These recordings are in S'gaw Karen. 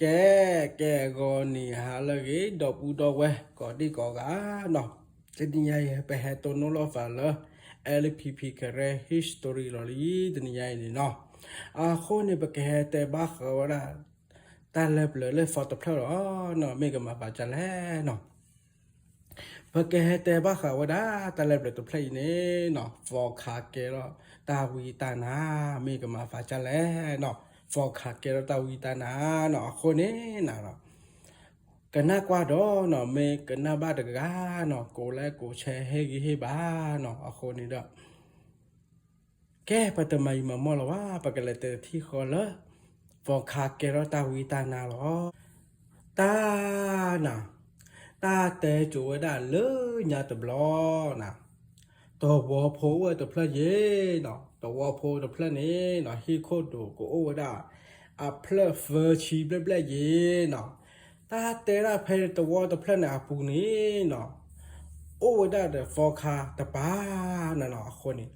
ကဲ, ကဲဂီၤနံၤဟါလၢအဂ့ၤ ဒီပုၢ်ဒီဝဲၢ်ကိးဒံကိးဂၤနီၤ, တနံၤညါအံၤ ပဟဲတိၢ်နီၣ်လိာ်သးလၢ LPP Karen History လီၤလံ တနံၤညါအံၤန့ၣ်နီၤ, အဃိန့ၣ် ပကဟဲတဲဘၣ်ဃးဝဲဒၣ် တၢ်လၢပျၢၤလၢသီတဖျၢၣ်လီၤနီၤ, မ့ၢ်ကမၤသးဒ်လဲၣ်နီၤ ပကဟဲတဲဘၣ်ဃးဝဲဒၣ် တၢ်လၢပျၢၤတဖျၢၣ်အံၤန့ၣ်နီၤ, သီခါကဲထီၣ်တၢ်ဝံတၢ်နါ မ့ၢ်ကမၤသးဒ်လဲၣ်နီၤ, သီခါကဲထီၣ်တၢ်ဝံတၢ်နါနီၤ, အဃိန့ၣ်နီၤ ကနၣ်ကွၢ်ဒီးနီၤ, မ့ၢ်ကနၣ်ဘၣ်တဂၤနီၤ, ကိးလဲကိးဆဲ ဟ့ၣ်ဂံၢ်ဟ့ၣ်ဘါနီၤ, အဃိန့ၣ်ဒီး ကဲ ပတမၤယံာ်မၤမီၢ်လၢၤဘၣ်, ပကလဲၤတဲထံၣ်ဃီလၢ သီခါကဲထီၣ်တၢ်ဝံတၢ်နါလီၤ. တၢ်နၤ, တၢ်တဲကိၤဝဲဒၣ်လၢညါတဘျီနၤ, သဝီဖိအိၣ်ဝဲတဖျၢၣ်ယဲနီၤ, သဝီဖိတဖျၢၣ်န့ၣ်နီၤ ဟံၣ်ခိၣ်ဒိၣ်ကအိၣ်ဝဲဒၣ် အဖျၢၣ်သၢဆံဘျဲၣ်ဘျဲၣ်ယဲနီၤ, တၢ်တဲဒၣ်ဖဲသဝီတဖျၢၣ်န့ၣ်အပူၤန့ၣ်နီၤ အိၣ်ဝဲဒၣ်ဒီးသီခါတပၤနၤနီၤ, အဃိန့ၣ်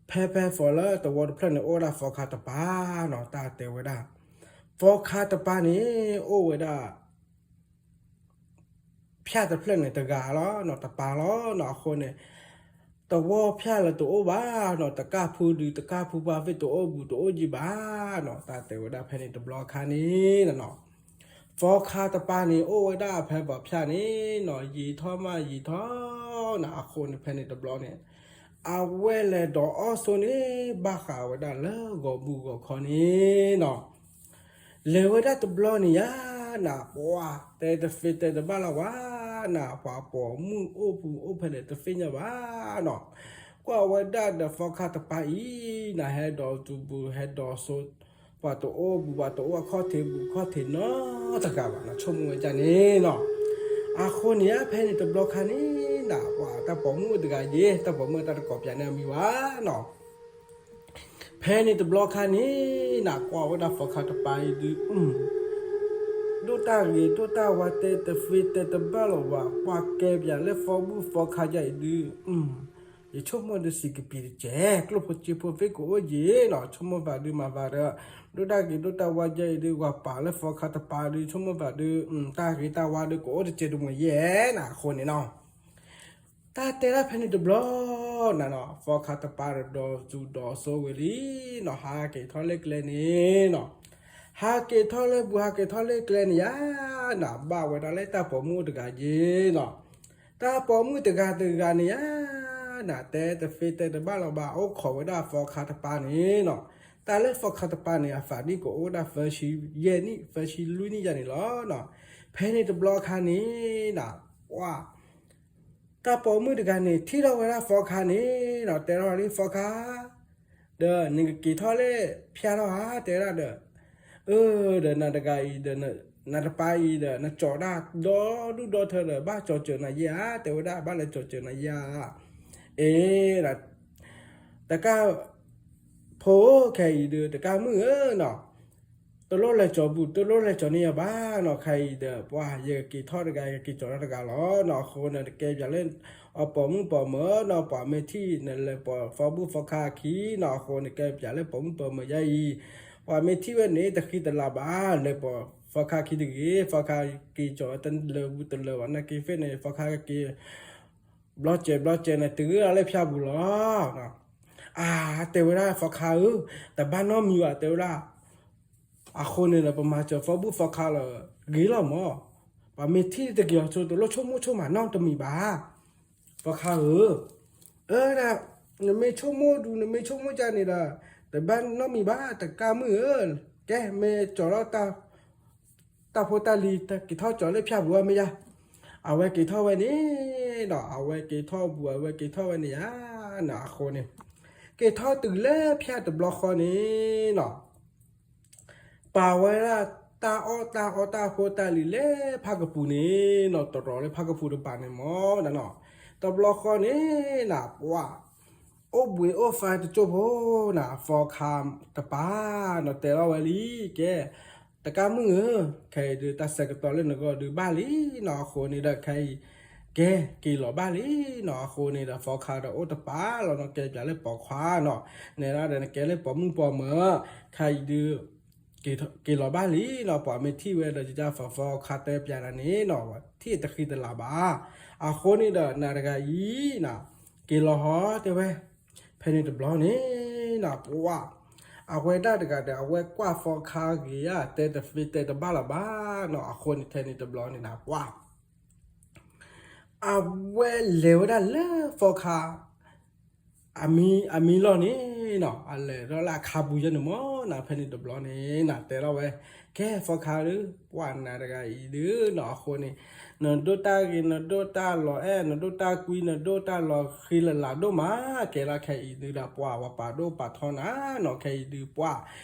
ဖဲဖဲသဝီလၢသဝီတဖျၢၣ်န့ၣ် အိၣ်ဝဲဒၣ်သီခါတပၤနီၤ, တၢ်တဲဝဲဒၣ် သီခါတပၤန့ၣ် အိၣ်ဝဲဒၣ် ဖၠၣ်တဖျၢၣ်န့ၣ်တဂၤလီၤနီၤ, တပၤလီၤနီၤ, အဃိန့ၣ် သဝီဖၠၣ်လၢတအိၣ်ဘၣ်နီၤ, တကၢ်ဖုဒုးတကၢ်ဖုပှၢ်ဖ့ၣ်တအိၣ်ဘူးတအိၣ်ယံၤဘၣ်နီၤ, တၢ်တဲဝဲဒၣ်ဖဲန့ၣ်တဘျီအခါန့ၣ်နီၤ, သီခါတပၤန့ၣ် အိၣ်ဝဲဒၣ်ဖဲပှၤဖၠၣ်န့ၣ်နီၤ, ယံာ်ထီၣ်မးယံာ်ထီၣ်နၤ, အဃိန့ၣ်ဖဲန့ၣ်တဘျီန့ၣ် အဝဲလဲၤဒီးအီၣ်ဆိန့ၣ် ဘၣ်ဃးဝဲဒၣ်လၢဂီၤမူဂီၤခီန့ၣ်နီၤ, လဲၤဝဲဒၣ်တဘျီန့ၣ်ယါနၤ, ပှၤတဲတသ့တဲတဘၣ်လၢၤဘၣ်နၤ, ပှၤပိာ်မုၣ်အိၣ်ပူၤအိၣ်ဖဲလဲၣ်တသ့ၣ်ညါဘၣ်နီၤ, ကွၢ်ဝဲဒၣ်ဒီးသီခါတပၤအံၤနၤ, ဟဲဒီးစူးဘူး ဟဲဒီးစိ ပှၤတအိၣ်ဘူး ပှၤတအိၣ်အခီၣ်ထံးဘူးခီၣ်ထံးနီတဂၤဘၣ်နီၤ, ဆိကမိၣ်ဝဲဒ်န့ၣ်နီၤ, အဃိန့ၣ်ဧါ ဖဲန့ၣ်တဘျီခါန့ၣ်နၤ, ပှၤတၢ်ပိာ်မုၣ်တဂၤယဲ, တၢ်ပိာ်မုၣ်တၢ်တကိးပၠးန့ၣ်အမံၤဘၣ်နီၤ ဖဲန့ၣ်တဘျီခါန့ၣ်နၤ, ကွၢ်ဝဲဒၣ်သီခါတပၤအံၤဒုး ဒိၣ်တၢ်ဂ့ၤဒိၣ်တၢ်ဝါ တဲတသ့တဲတဘၣ်လၢၤဘၣ်, ပှၤကဲပၠးလၢသီဘူၣ်သီခါယါအံၤဒုး ယဆိကမိၣ်ဒုးစံးကပံာ်တကဲး, ကျိၣ်ဖိစ့ဖိသ့ၣ်ကအိၣ်ယံၤနီၤ, ဆိကမိၣ်သးဒုးမၤသးဒီး ဒိၣ်တၢ်ဂ့ၤဒိၣ်တၢ်ဝါယါအံၤဒုး ပှၤပာ်လၢသီခါတပၤဒုး ဆိကမိၣ်သးဒုး တၢ်ဂ့ၤတၢ်ဝါဒုးကအိၣ်တကဲးတမှဲၤယဲၢ်နၤ, အဃိန့ၣ်နီၤ တၢ်တဲဒၣ်ဖဲန့ၣ်တဘျီနၤနီၤ, သီခါတပၤဒီးဒီးစူးဒီးစိဝဲလံနီၤ, ဟးက့ၤထီၣ်လၢကျဲန့ၣ်နီၤ, ဟးက့ၤထီၣ်လၢဘူး ဟးက့ၤထီၣ်လၢကျဲန့ၣ်ယါနၤ, ဘၣ်ဝဲဒၣ်လၢတၢ်ပိာ်မုၣ်အိၣ်တဂၤယဲနီၤ, တၢ်ပိာ်မုၣ်တဂၤတဂၤန့ၣ်ယါနၤ, တဲတသ့တဲတဘၣ်လၢၤဘၣ်, အိၣ်ခိးဝဲဒၣ်သီခါတပၤန့ၣ်နီၤ, တၢ်လၢသီခါတပၤန့ၣ် အသးဒ်ကအိၣ်ဝဲဒၣ်သၢဆံယဲၢ်နံၣ် သၢဆံလွံၢ်နံၣ်ယါန့ၣ်လီၤနီၤ, ဖဲန့ၣ်တဘျီခါန့ၣ်နၤ, ပှၤ တၢ်ပိာ်မုၣ်တဂၤန့ၣ် ထံၣ်ထီၣ်ဝဲဒၣ်သီခါန့ၣ်နီၤ, တဲထီၣ်လံသီခါ, ဒီးနကက့ၤထီၣ်လၢဖၠၣ်ထီၣ်ဧါ တဲဝဲဒၣ်ဒီး, အၢ ဒီးနၤတဂၤအံၤဒီး နတပၤအံၤဒီး နကၠီၤတၢ်ဒီဒူၣ်ဒီထၢဒီး ဘၣ်ကၠီၤစၢၤနၤယဲဧါ တဲဝဲဒၣ် ဘၣ်လဲၤကၠီၤစၢၤနၤယဲဧါ, အ့ တကၢ်ဖိ ခဲအံၤဒုး တကၢ်မုၣ်ဧၢနီၤ, တလိၣ်လဲၤကၠီၤဘူး တလိၣ်လဲၤကၠီၤန့ၢ်ယၤဘၣ်နီၤ, ခဲအံၤဒီး ပှၤယကက့ၤထီၣ်တဂၤ ယကက့ၤကၠီၤထီၣ်တဂၤလီၤနီၤ, အဃိန့ၣ် နကဲပၠးလၢ အပိာ်မုၣ်ပိာ်မၢၤနီၤ, ပှၤမ့ၢ်ထံၣ်နလဲၤပိာ်သီဘူၣ်သီခါအခံနီၤ, အဃိန့ၣ် ကဲပၠးလၢပိာ်မုၣ်ပိာ်မၢၤယါအံၤ, ပှၤမ့ၢ်ထံၣ်ဝဲန့ၣ် တဃံတလၤဘၣ်, လဲၤပိာ်သီခါခံတဂ့ၤ, သီခါက့ၤကၠီၤတလၢာ်ဘူးတလၢာ်ဘၣ်, နာ်က့ၤသ့ၣ်န့ၣ် သီခါက့ၤ ဘျီစဲးဘျီစဲးန့ၣ် တုၤလၢဖၠၣ်ပူၤလီၤ. အါ တဲဝဲဒၣ် သီခါဧၢ, တဘၣ်နီတမံၤဘၣ် တဲဝဲဒၣ်. အဃိန့ၣ်ဒီး ပမၤစၢၤသီဘူၣ်သီခါလၢ ဂ့ၤလီၤမး, ပှၤမ့ၢ်ထံၣ်တဂ့ၤအီၤဆိ တလိၣ်ဆိကမိၣ်ဆိကမးနီတမံၤဘၣ်, သီခါဧၢ. အၢ ဒၣ် နမ့ၢ်ဆိကမိၣ်ဒုး နမ့ၢ်ဆိကမိၣ်ဒ်န့ၣ်ဒီး တဘၣ်နီတမံၤဘၣ် တကၢ်မုၣ်ဧၢ, ကဲ မ့ၢ်ကၠီၤလီၤ တၢ်ဖိတၢ်လံၤ က့ၤထီၣ်ကၠီၤလၢဖၠၣ်ပူၤအီၤမ့ၢ်ယါ. အဝဲက့ၤထီၣ်ဝဲန့ၣ်ဒီး အဝဲက့ၤထီၣ်ဘူး အဝဲက့ၤထီၣ်ဝဲန့ၣ်ယါနီၤ. အဃိန့ၣ် က့ၤထီၣ်တုၤလၢဖၠၣ်တဘျီဃီန့ၣ်နီၤ, ပာ်ဝဲဒၣ်တၢ်အီၣ်တၢ်အီတၢ်ဖိတၢ်လံၤလၢဖၣ်ကပူၤန့ၣ်နီၤ, တရီၤလၢဖၣ်ကပူၤတဘးန့ၣ်မးနီၤ. တဘျီဃီန့ၣ်နီၤ ပှၤ အိၣ်ဘှံးအိၣ်သါတကၠိၢ်ဖိနီၤ, သီခါတပၤနီၤ တဲထီၣ်ဝဲလံ ကဲ တကၢ်မုၣ်ဧၢ, ခဲအံၤဒုး တၢ်ဆၢကတီၢ်လၢနဂီၢ်ဒုးဘၣ်လံနီၤ. အဃိန့ၣ်ဒီး ခဲအံၤ ကဲ က့ၤလီၤဘၣ်လံနီၤ. အဃိန့ၣ်ဒီး သီခါဒီးအိၣ်တပၤလီၤနီၤ, ကဲပၠးလၢပိာ်ခွါနီၤ, နဲဒၣ်ဒီးနကဲလၢပိာ်မုၣ်ပိာ်မၢၤ, ခဲအံၤဒုး က့ၤလီၤဘၣ်လံနီၤ, ပှၤမ့ၢ်ထံၣ်ဝဲဒီး ကစၢ် ဖီ ဖီခါတဲပျးနၤန့ၣ်နီၤ, ထံၣ်တဃံတလၤဘၣ်. အဃိန့ၣ်ဒီး နၤတဂၤအံၤနီၤ, က့ၤလီၤဟီတဲဝဲ, ဖဲန့ၣ်တဘျီန့ၣ်နီၤ ပှၤ အဝဲဒၣ်တဂၤဒီး အဝဲကွၢ်ဖီခါဂ့ၤဧါ, တဲတသ့တဲတဘၣ်လၢၤဘၣ်နီၤ. အဃိန့ၣ် ဖဲန့ၣ်တဘျီန့ၣ်နီၤ ပှၤ အဝဲလဲၤဝဲဒၣ်လၢဖီခါ အမံၤလီၢ်န့ၣ်နီၤ, အလဲၤထီၣ်လၢအခါပူၤယဲန့ၣ်မ့ၢ်နီၤ, ဖဲန့ၣ်တဘျီန့ၣ်နီၤ တဲထီၣ်ဝဲ, ကဲ ဖီခါဧၢ, ပှၤ နၤတဂၤအံၤဒုနီၤ, အဃိန့ၣ် နဒိၣ်တၢ်ဂ့ၤ နဒိၣ်တၢ်လီၤအဲၣ် နဒိၣ်တၢ်ကွံ နဒိၣ်တၢ်လီၤဃံလၤလၤဒိၣ်မး, ကဲလၢခဲအံၤဒုဒီး ပှၤ ပှၤပာ်ဒိၣ်ပာ်ထီနၤနီၤ, ခဲအံၤဒုပှၤ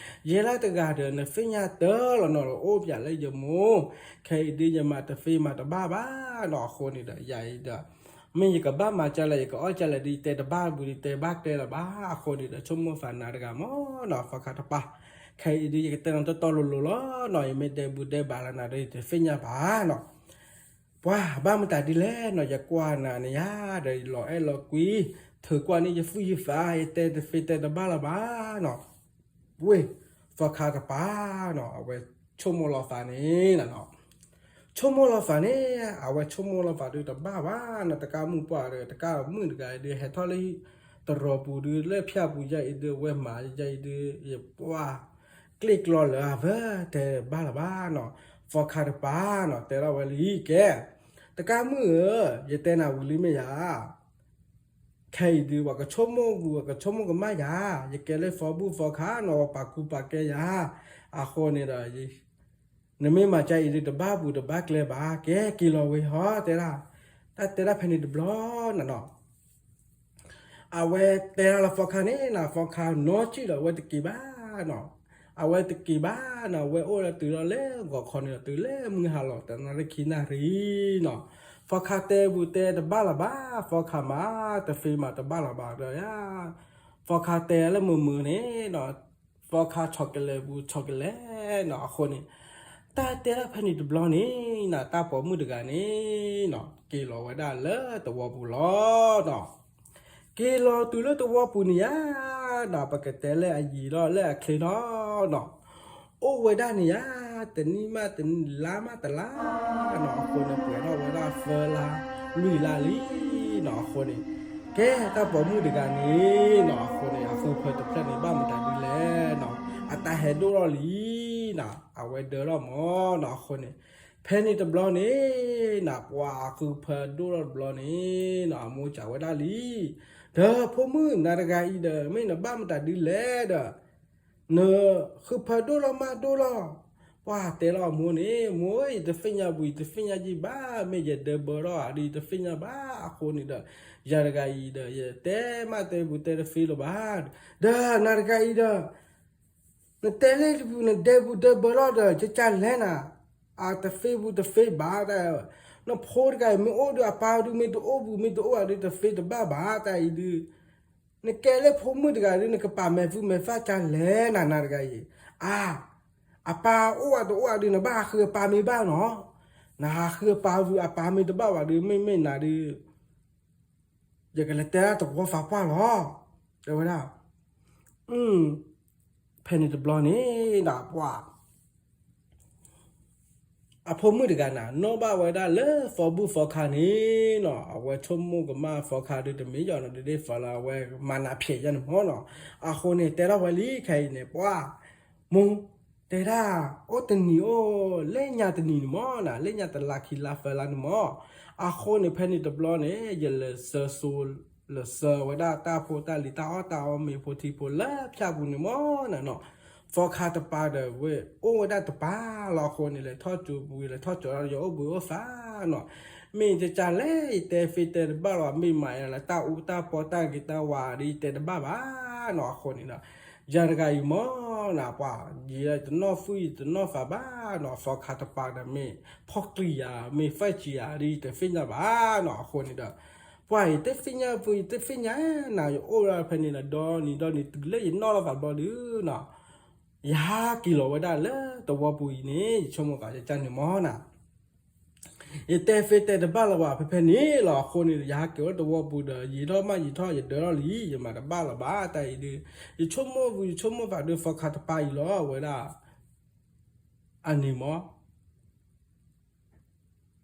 ယဲလၢတဂၤဒီး နသ့ၣ်ညါတၢ်လီၤနီၤ လၢအိၣ်ပၠးလၢယမိၢ်, ခဲအံၤဒု ယမၤတသ့မၤတဘၣ်ဘၣ်နီၤ. အဃိန့ၣ်ဒီး ယၤအံၤဒီး မ့ၢ်ယကဘၣ်မၤကလဲၣ် ယကအီၣ်ကလဲၣ်ဒီး ယတဲတဘၣ်ဘူးဒီး တဲဘၣ်ကျဲလၢၤဘၣ်. အဃိန့ၣ်ဒီး ဆိကမိၣ်သးနၤတဂၤမ့ၢ်နီၤ ဖီခါတပၤ, ခဲအံၤဒု ယကတဲနၤတီတီလိၤလိၤလီၤနီၤ, ယမ့ၢ်ဒဲဘူးဒဲဘၣ်လၢနၤဒီး ယတသ့ၣ်ညါဘၣ်နီၤ. ပှၤ ဘၣ်မတၤဒ်လဲၣ်နီၤ, ယကွၢ်နၤန့ၣ်ယါဒီး ယလီၤအဲၣ်လီၤကွံ, ထုးကွၢ်န့ၢ်ယသူၣ်ယသး ယတဲတသ့တဲတဘၣ်လၢၤဘၣ်နီၤ. ဝ့ၢ် ဖီခါတပၤနီၤ အဝဲဆိကမိၣ်လီၤသးန့ၣ်နီၤ, ဆိကမိၣ်လီၤသးန့ၣ် အဝဲဆိကမိၣ်လီၤသးဒုတဘၣ်ဘၣ်နီၤ, တကးမုၢ်ပှၢ်ဒီး တကးမုၢ်တဂၤအံၤဒု ဟဲထီၣ်လၢ တရီပူၤဒု လၢဖၠၣ်ပူၤယါအံၤဒု အဝဲမၤယါအံၤဒု ယပှၤ ကျ့ၣ်ကျီလၢအဝဲတဲဘၣ်လၢၤဘၣ်နီၤ, ဖီခါတပၤနီၤ တဲထီၣ်ဝဲလံကဲ, တကးမုၢ်ဧၢ, ယတဲနၤဝံၤလံမ့ၢ်ယါ ခဲအံၤဒု ပှၤကဆိကမိၣ်ပူၤ ပှၤကဆိကမိၣ်ကမၣ်ယၤ, ယကဲလၢဖီဘူၣ်ဖီခါနီၤ ပှၤကူပာ်ကဲယၤ, အဃိန့ၣ်ဒီး နမ့ၢ်မၤကါအံၤဒု တဘၣ်ပူၤတဘၣ်ကျဲဘၣ်, ကဲက့ၤလီၤဝဲဟီ တဲဒၣ်, တၢ်တဲဒၣ်ဖဲန့ၣ်တဘျီနၤနီၤ အဝဲတဲဒၣ်လၢဖီခါန့ၣ်နီၤ, ဖီခါနီၢ်ကံၣ်ဒီး အဝဲတက့ၤဘၣ်နီၤ, အဝဲတက့ၤဘၣ်နီၤ, အဝဲအိၣ်လၢတုၤလီၤလၢဂီၤခီန့ၣ်ဒီး တုၤလၢမုၢ်ဟါလီၤ တနၣ်ရံၣ်ခံနၣ်ရံၣ်နီၤ, ဖီခါတဲဘူးတဲတဘၣ်လၢၤဘၣ်, ဖီခါမၤတသ့မၤတဘၣ်လၢၤဘၣ်ဒီးယါ, ဖီခါတဲလၢမုာ်မုာ်န့ၣ်နီၤ, ဖီခါဆီၣ်ကလဲၤဘူးဆီၣ်ကလဲၤနီၤ, အဃိန့ၣ် တၢ်တဲဒၣ်ဖဲန့ၣ်တဘျီန့ၣ်နီၤ, တၢ်ပိာ်မုၣ်တဂၤန့ၣ်နီၤ က့ၤလီၤဝဲဒၣ်လၢသဝီပူၤလီၤနီၤ, က့ၤလီၤတုၤလၢသဝီပူၤန့ၣ်ယါနီၤ, ပကတဲလၢအယံၤလီၤလၢအချ့လီၤနီၤ, အိၣ်ဝဲဒၣ်န့ၣ်ယါ တနံၣ်မးတနံၣ် လါမးတလါနီၤ, အဃိန့ၣ် ပှဲၤထီၣ်ဝဲဒၣ်သၢလါ လွံၢ်လါလံနီၤ, အဃိန့ၣ် ကဲတၢ်ပိာ်မုၣ်တဂၤန့ၣ်နီၤ, အဃိန့ၣ် အဃုဖၢတဖျၢၣ်န့ၣ် ဘၣ်မတၤဒ်လဲၣ်နီၤ, အတၢ်ဟဲဒိၣ်ထီၣ်လံနီၤ, အဝဲဒၢထီၣ်မးနီၤ, အဃိန့ၣ် ဖဲန့ၣ်တဘျီန့ၣ်နီၤ, ပှၤအဃုဖၢဒိၣ်ထီၣ်တဘျီန့ၣ်နီၤ, အမိၢ်စံးဝဲဒၣ်လံ, ဒီးဖိမုၣ်နၤတဂၤအံၤဒီး မ့ၢ်နဘၣ်မတၤဒ်လဲၣ်ဒီး နဃုဖၢဒိၣ်လီၤမးဒိၣ်လီၤ, ပှၤတဲလီၤအမိၢ်န့ၣ်, မိၢ်ဧၢ, ယတသ့ၣ်ညါဘူး ယတသ့ၣ်ညါယံာ်ဘၣ်, မ့ၢ်ယဒၢဘၢထီၣ်ဧါဒီး ယတသ့ၣ်ညါဘၣ်, အဃိန့ၣ်ဒီး ယၤတဂၤအံၤဒီး ယတဲမးတဲဘူးတဲတသ့လၢၤဘၣ်, ဒီးနၤတဂၤအံၤဒီး နတဲလၢဘူး နဒဲဘူးဒၢဘၢထီၣ်ဒီး ကကလဲၣ်နၤ, အတသ့ဘူးတသ့ဘၣ်တၢ်, နဖိတဂၤအံၤမ့ၢ်အိၣ်ဒီး အပၢ်ဒုးမ့ၢ်တအိၣ်ဘူး မ့ၢ်တအိၣ်ဧါဒီး တသ့တဘၣ်ဘၣ်တၢ်အံၤဒုး နကဲလၢဖိမုၣ်တဂၤဒီး နကပာ်မဲာ်သူမဲာ်သၣ်ကလဲၣ်နၤ နၤတဂၤအံၤ, အါ, အပၢ်အိၣ်ဧါတအိၣ်ဧါဒီး နဘၣ်ဟးဃုအပၢ်မ့ၢ်ဘၣ်နီၤ, နဟးဃုအပၢ်ဝံၤ အပၢ်မ့ၢ်တဘၣ်ဘၣ်ဒီး မ့မ့ၢ်နၤဒီး ယကလဲၤတဲဒၣ်သဝီသးပှၢ်လီၤ, တဲဝဲဒၣ်, ဖဲန့ၣ်တဘျီန့ၣ်ဒီး ပှၤ အဖိမုၣ်တဂၤန့ၣ် နီၣ်ဘၣ်ဝဲဒၣ်လၢသီဘူၣ်သီခါန့ၣ်နီၤ, အဝဲဆိကမိၣ်ကမၣ်သီခါဒုး တမ့ၢ်ယီၤနီၤ ဒ်သိးလၢအဝဲမၤနးဖျဲးယဲန့ၣ်မ့ၢ်နီၤ, အဃိန့ၣ် တဲထီၣ်ဝဲလံခဲအံၤန့ၣ် ပှၤ မိၢ် တဲဒၣ် အိၣ်တနံၤအိၣ် လၢညါတနံၤန့ၣ်မ့ၢ်နီၤ, လၢညါတလါခံလါသၢလါန့ၣ်မ့ၢ်, အဃိန့ၣ် ဖဲန့ၣ်တဘျီန့ၣ် ယလဲၤစၢၤစိ လဲၤစၢၤဝဲဒၣ်တၢ်ဖိတၢ်လံၤ တၢ်အီၣ်တၢ်အီ မ့ၤဖိထံဖိလၢဖၠၣ်ပူၤန့ၣ်မ့ၢ်နီၤနီၤ, သီခါတပၤဒီးဝဲ အိၣ်ဝဲဒၣ်တပၤလီၤ. အဃိန့ၣ် လဲၤထီၣ်ကၠိပူၤ လဲၤထီၣ်ကၠိဒီး ယအိၣ်ဘှံးအိၣ်သါနီၤ, မ့ၢ်ယကလဲၣ် ယတဲသ့တဲတဘၣ်လၢၤဘၣ်, မ့ၢ်မၤယၤလၢတၢ်အူတၢ်ပီတၢ်ဂ့ၤတၢ်ဝါဒီး ယတဲတဘၣ်ဘၣ်နီၤ. အဃိန့ၣ်ဒီး ယၤတဂၤအံၤမ့ၢ်နီၤ ပှၤ ယတနီၣ်သူၣ် ယတနီၣ်သးဘၣ်နီၤ, သီခါတပၤဒီး မ့ၢ်ဖီၣ်ကျံၤယၤ မ့ၢ်ဖဲၣ်စံၤယၤဒီး ယတသ့ၣ်ညါဘၣ်နီၤ. အဃိန့ၣ်ဒီး ပှၤ ယတသ့ၣ်ညါပူၤ ယတသ့ၣ်ညါနၤ, ယအိၣ်လၢဖဲန့ၣ်ဒီး ဒီနံၤဒီနံၤ တုၤလၢယနီၣ်လီၤသးဘျီဒုးနီၤ, ယဟးက့ၤလီၤဝဲဒၣ်လၢသဝီပူၤအံၤန့ၣ် ယဆိကမိၣ်သးယကန့ၣ်မ့ၢ်နီၤ ယတဲသ့တဲတဘၣ်လၢၤဘၣ် ဖဲဖဲန့ၣ်လီၤ. အဃိန့ၣ်ဒီး ယဟးက့ၤဝဲသဝီပူၤဒီး ယံာ်ထီၣ်မးယံာ်ထီၣ် ယဒၢထီၣ်လံ ယမၤတဘၣ်လၢၤဘၣ်တၢ်အံၤဒုး, ယဆိကမိၣ်ပူၤ ယဆိကမိၣ်သးဒုး သီခါတပၤအံၤလီၤ အဝဲဒၣ် အန့ၣ်မ့ၢ်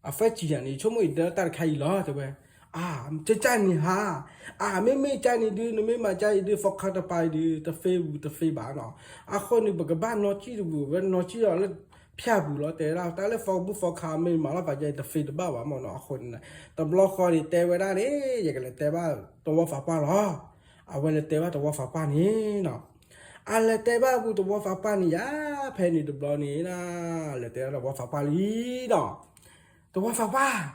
အ first ကံယၤန့ၣ် ယဆိကမိၣ်ယဒၢတၢ်တခါအံၤလီၤ တဲဝဲ, အၢ ကန့ၣ်ဧါ, အၢ မ့မ့ၢ်ကန့ၣ်ဒုး နမ့ၢ်မၤကန့ၣ်ဒုး သီခါတပၤအံၤဒုး တ fail ဘူး တ fail ဘၣ်နီၤ, အဃိန့ၣ် ပကဘၣ်နီၣ်ကံၣ်တဘူး ဝဲနီၣ်ကံၣ်လီၤလၢ ဖၠၣ်ပူၤလီၤ တဲဝဲဒၣ် တၢ်လၢသီခါပူၤသီခါမ့ၢ်မၤလီၤသးကဲအံၤ တ fail တဘၣ်ဘၣ်မ့ၢ်နီၤ, အဃိန့ၣ် တဘျီဃီန့ၣ် တဲဝဲဒၣ်န့ၣ် ယကလဲၤတဲဘၣ်သဝီသးပှၢ်လီၤ, အဝဲလဲၤတဲဘၣ်သဝီသးပှၢ်န့ၣ်နီၤ, အလဲၤတဲဘၣ်ပူၤသဝီသးပှၢ်န့ၣ်ယၤ, ဖဲန့ၣ်တဘျီန့ၣ် လဲၤတဲဘၣ်သဝီသးပှၢ်လံနီၤ, သဝီသးပှၢ်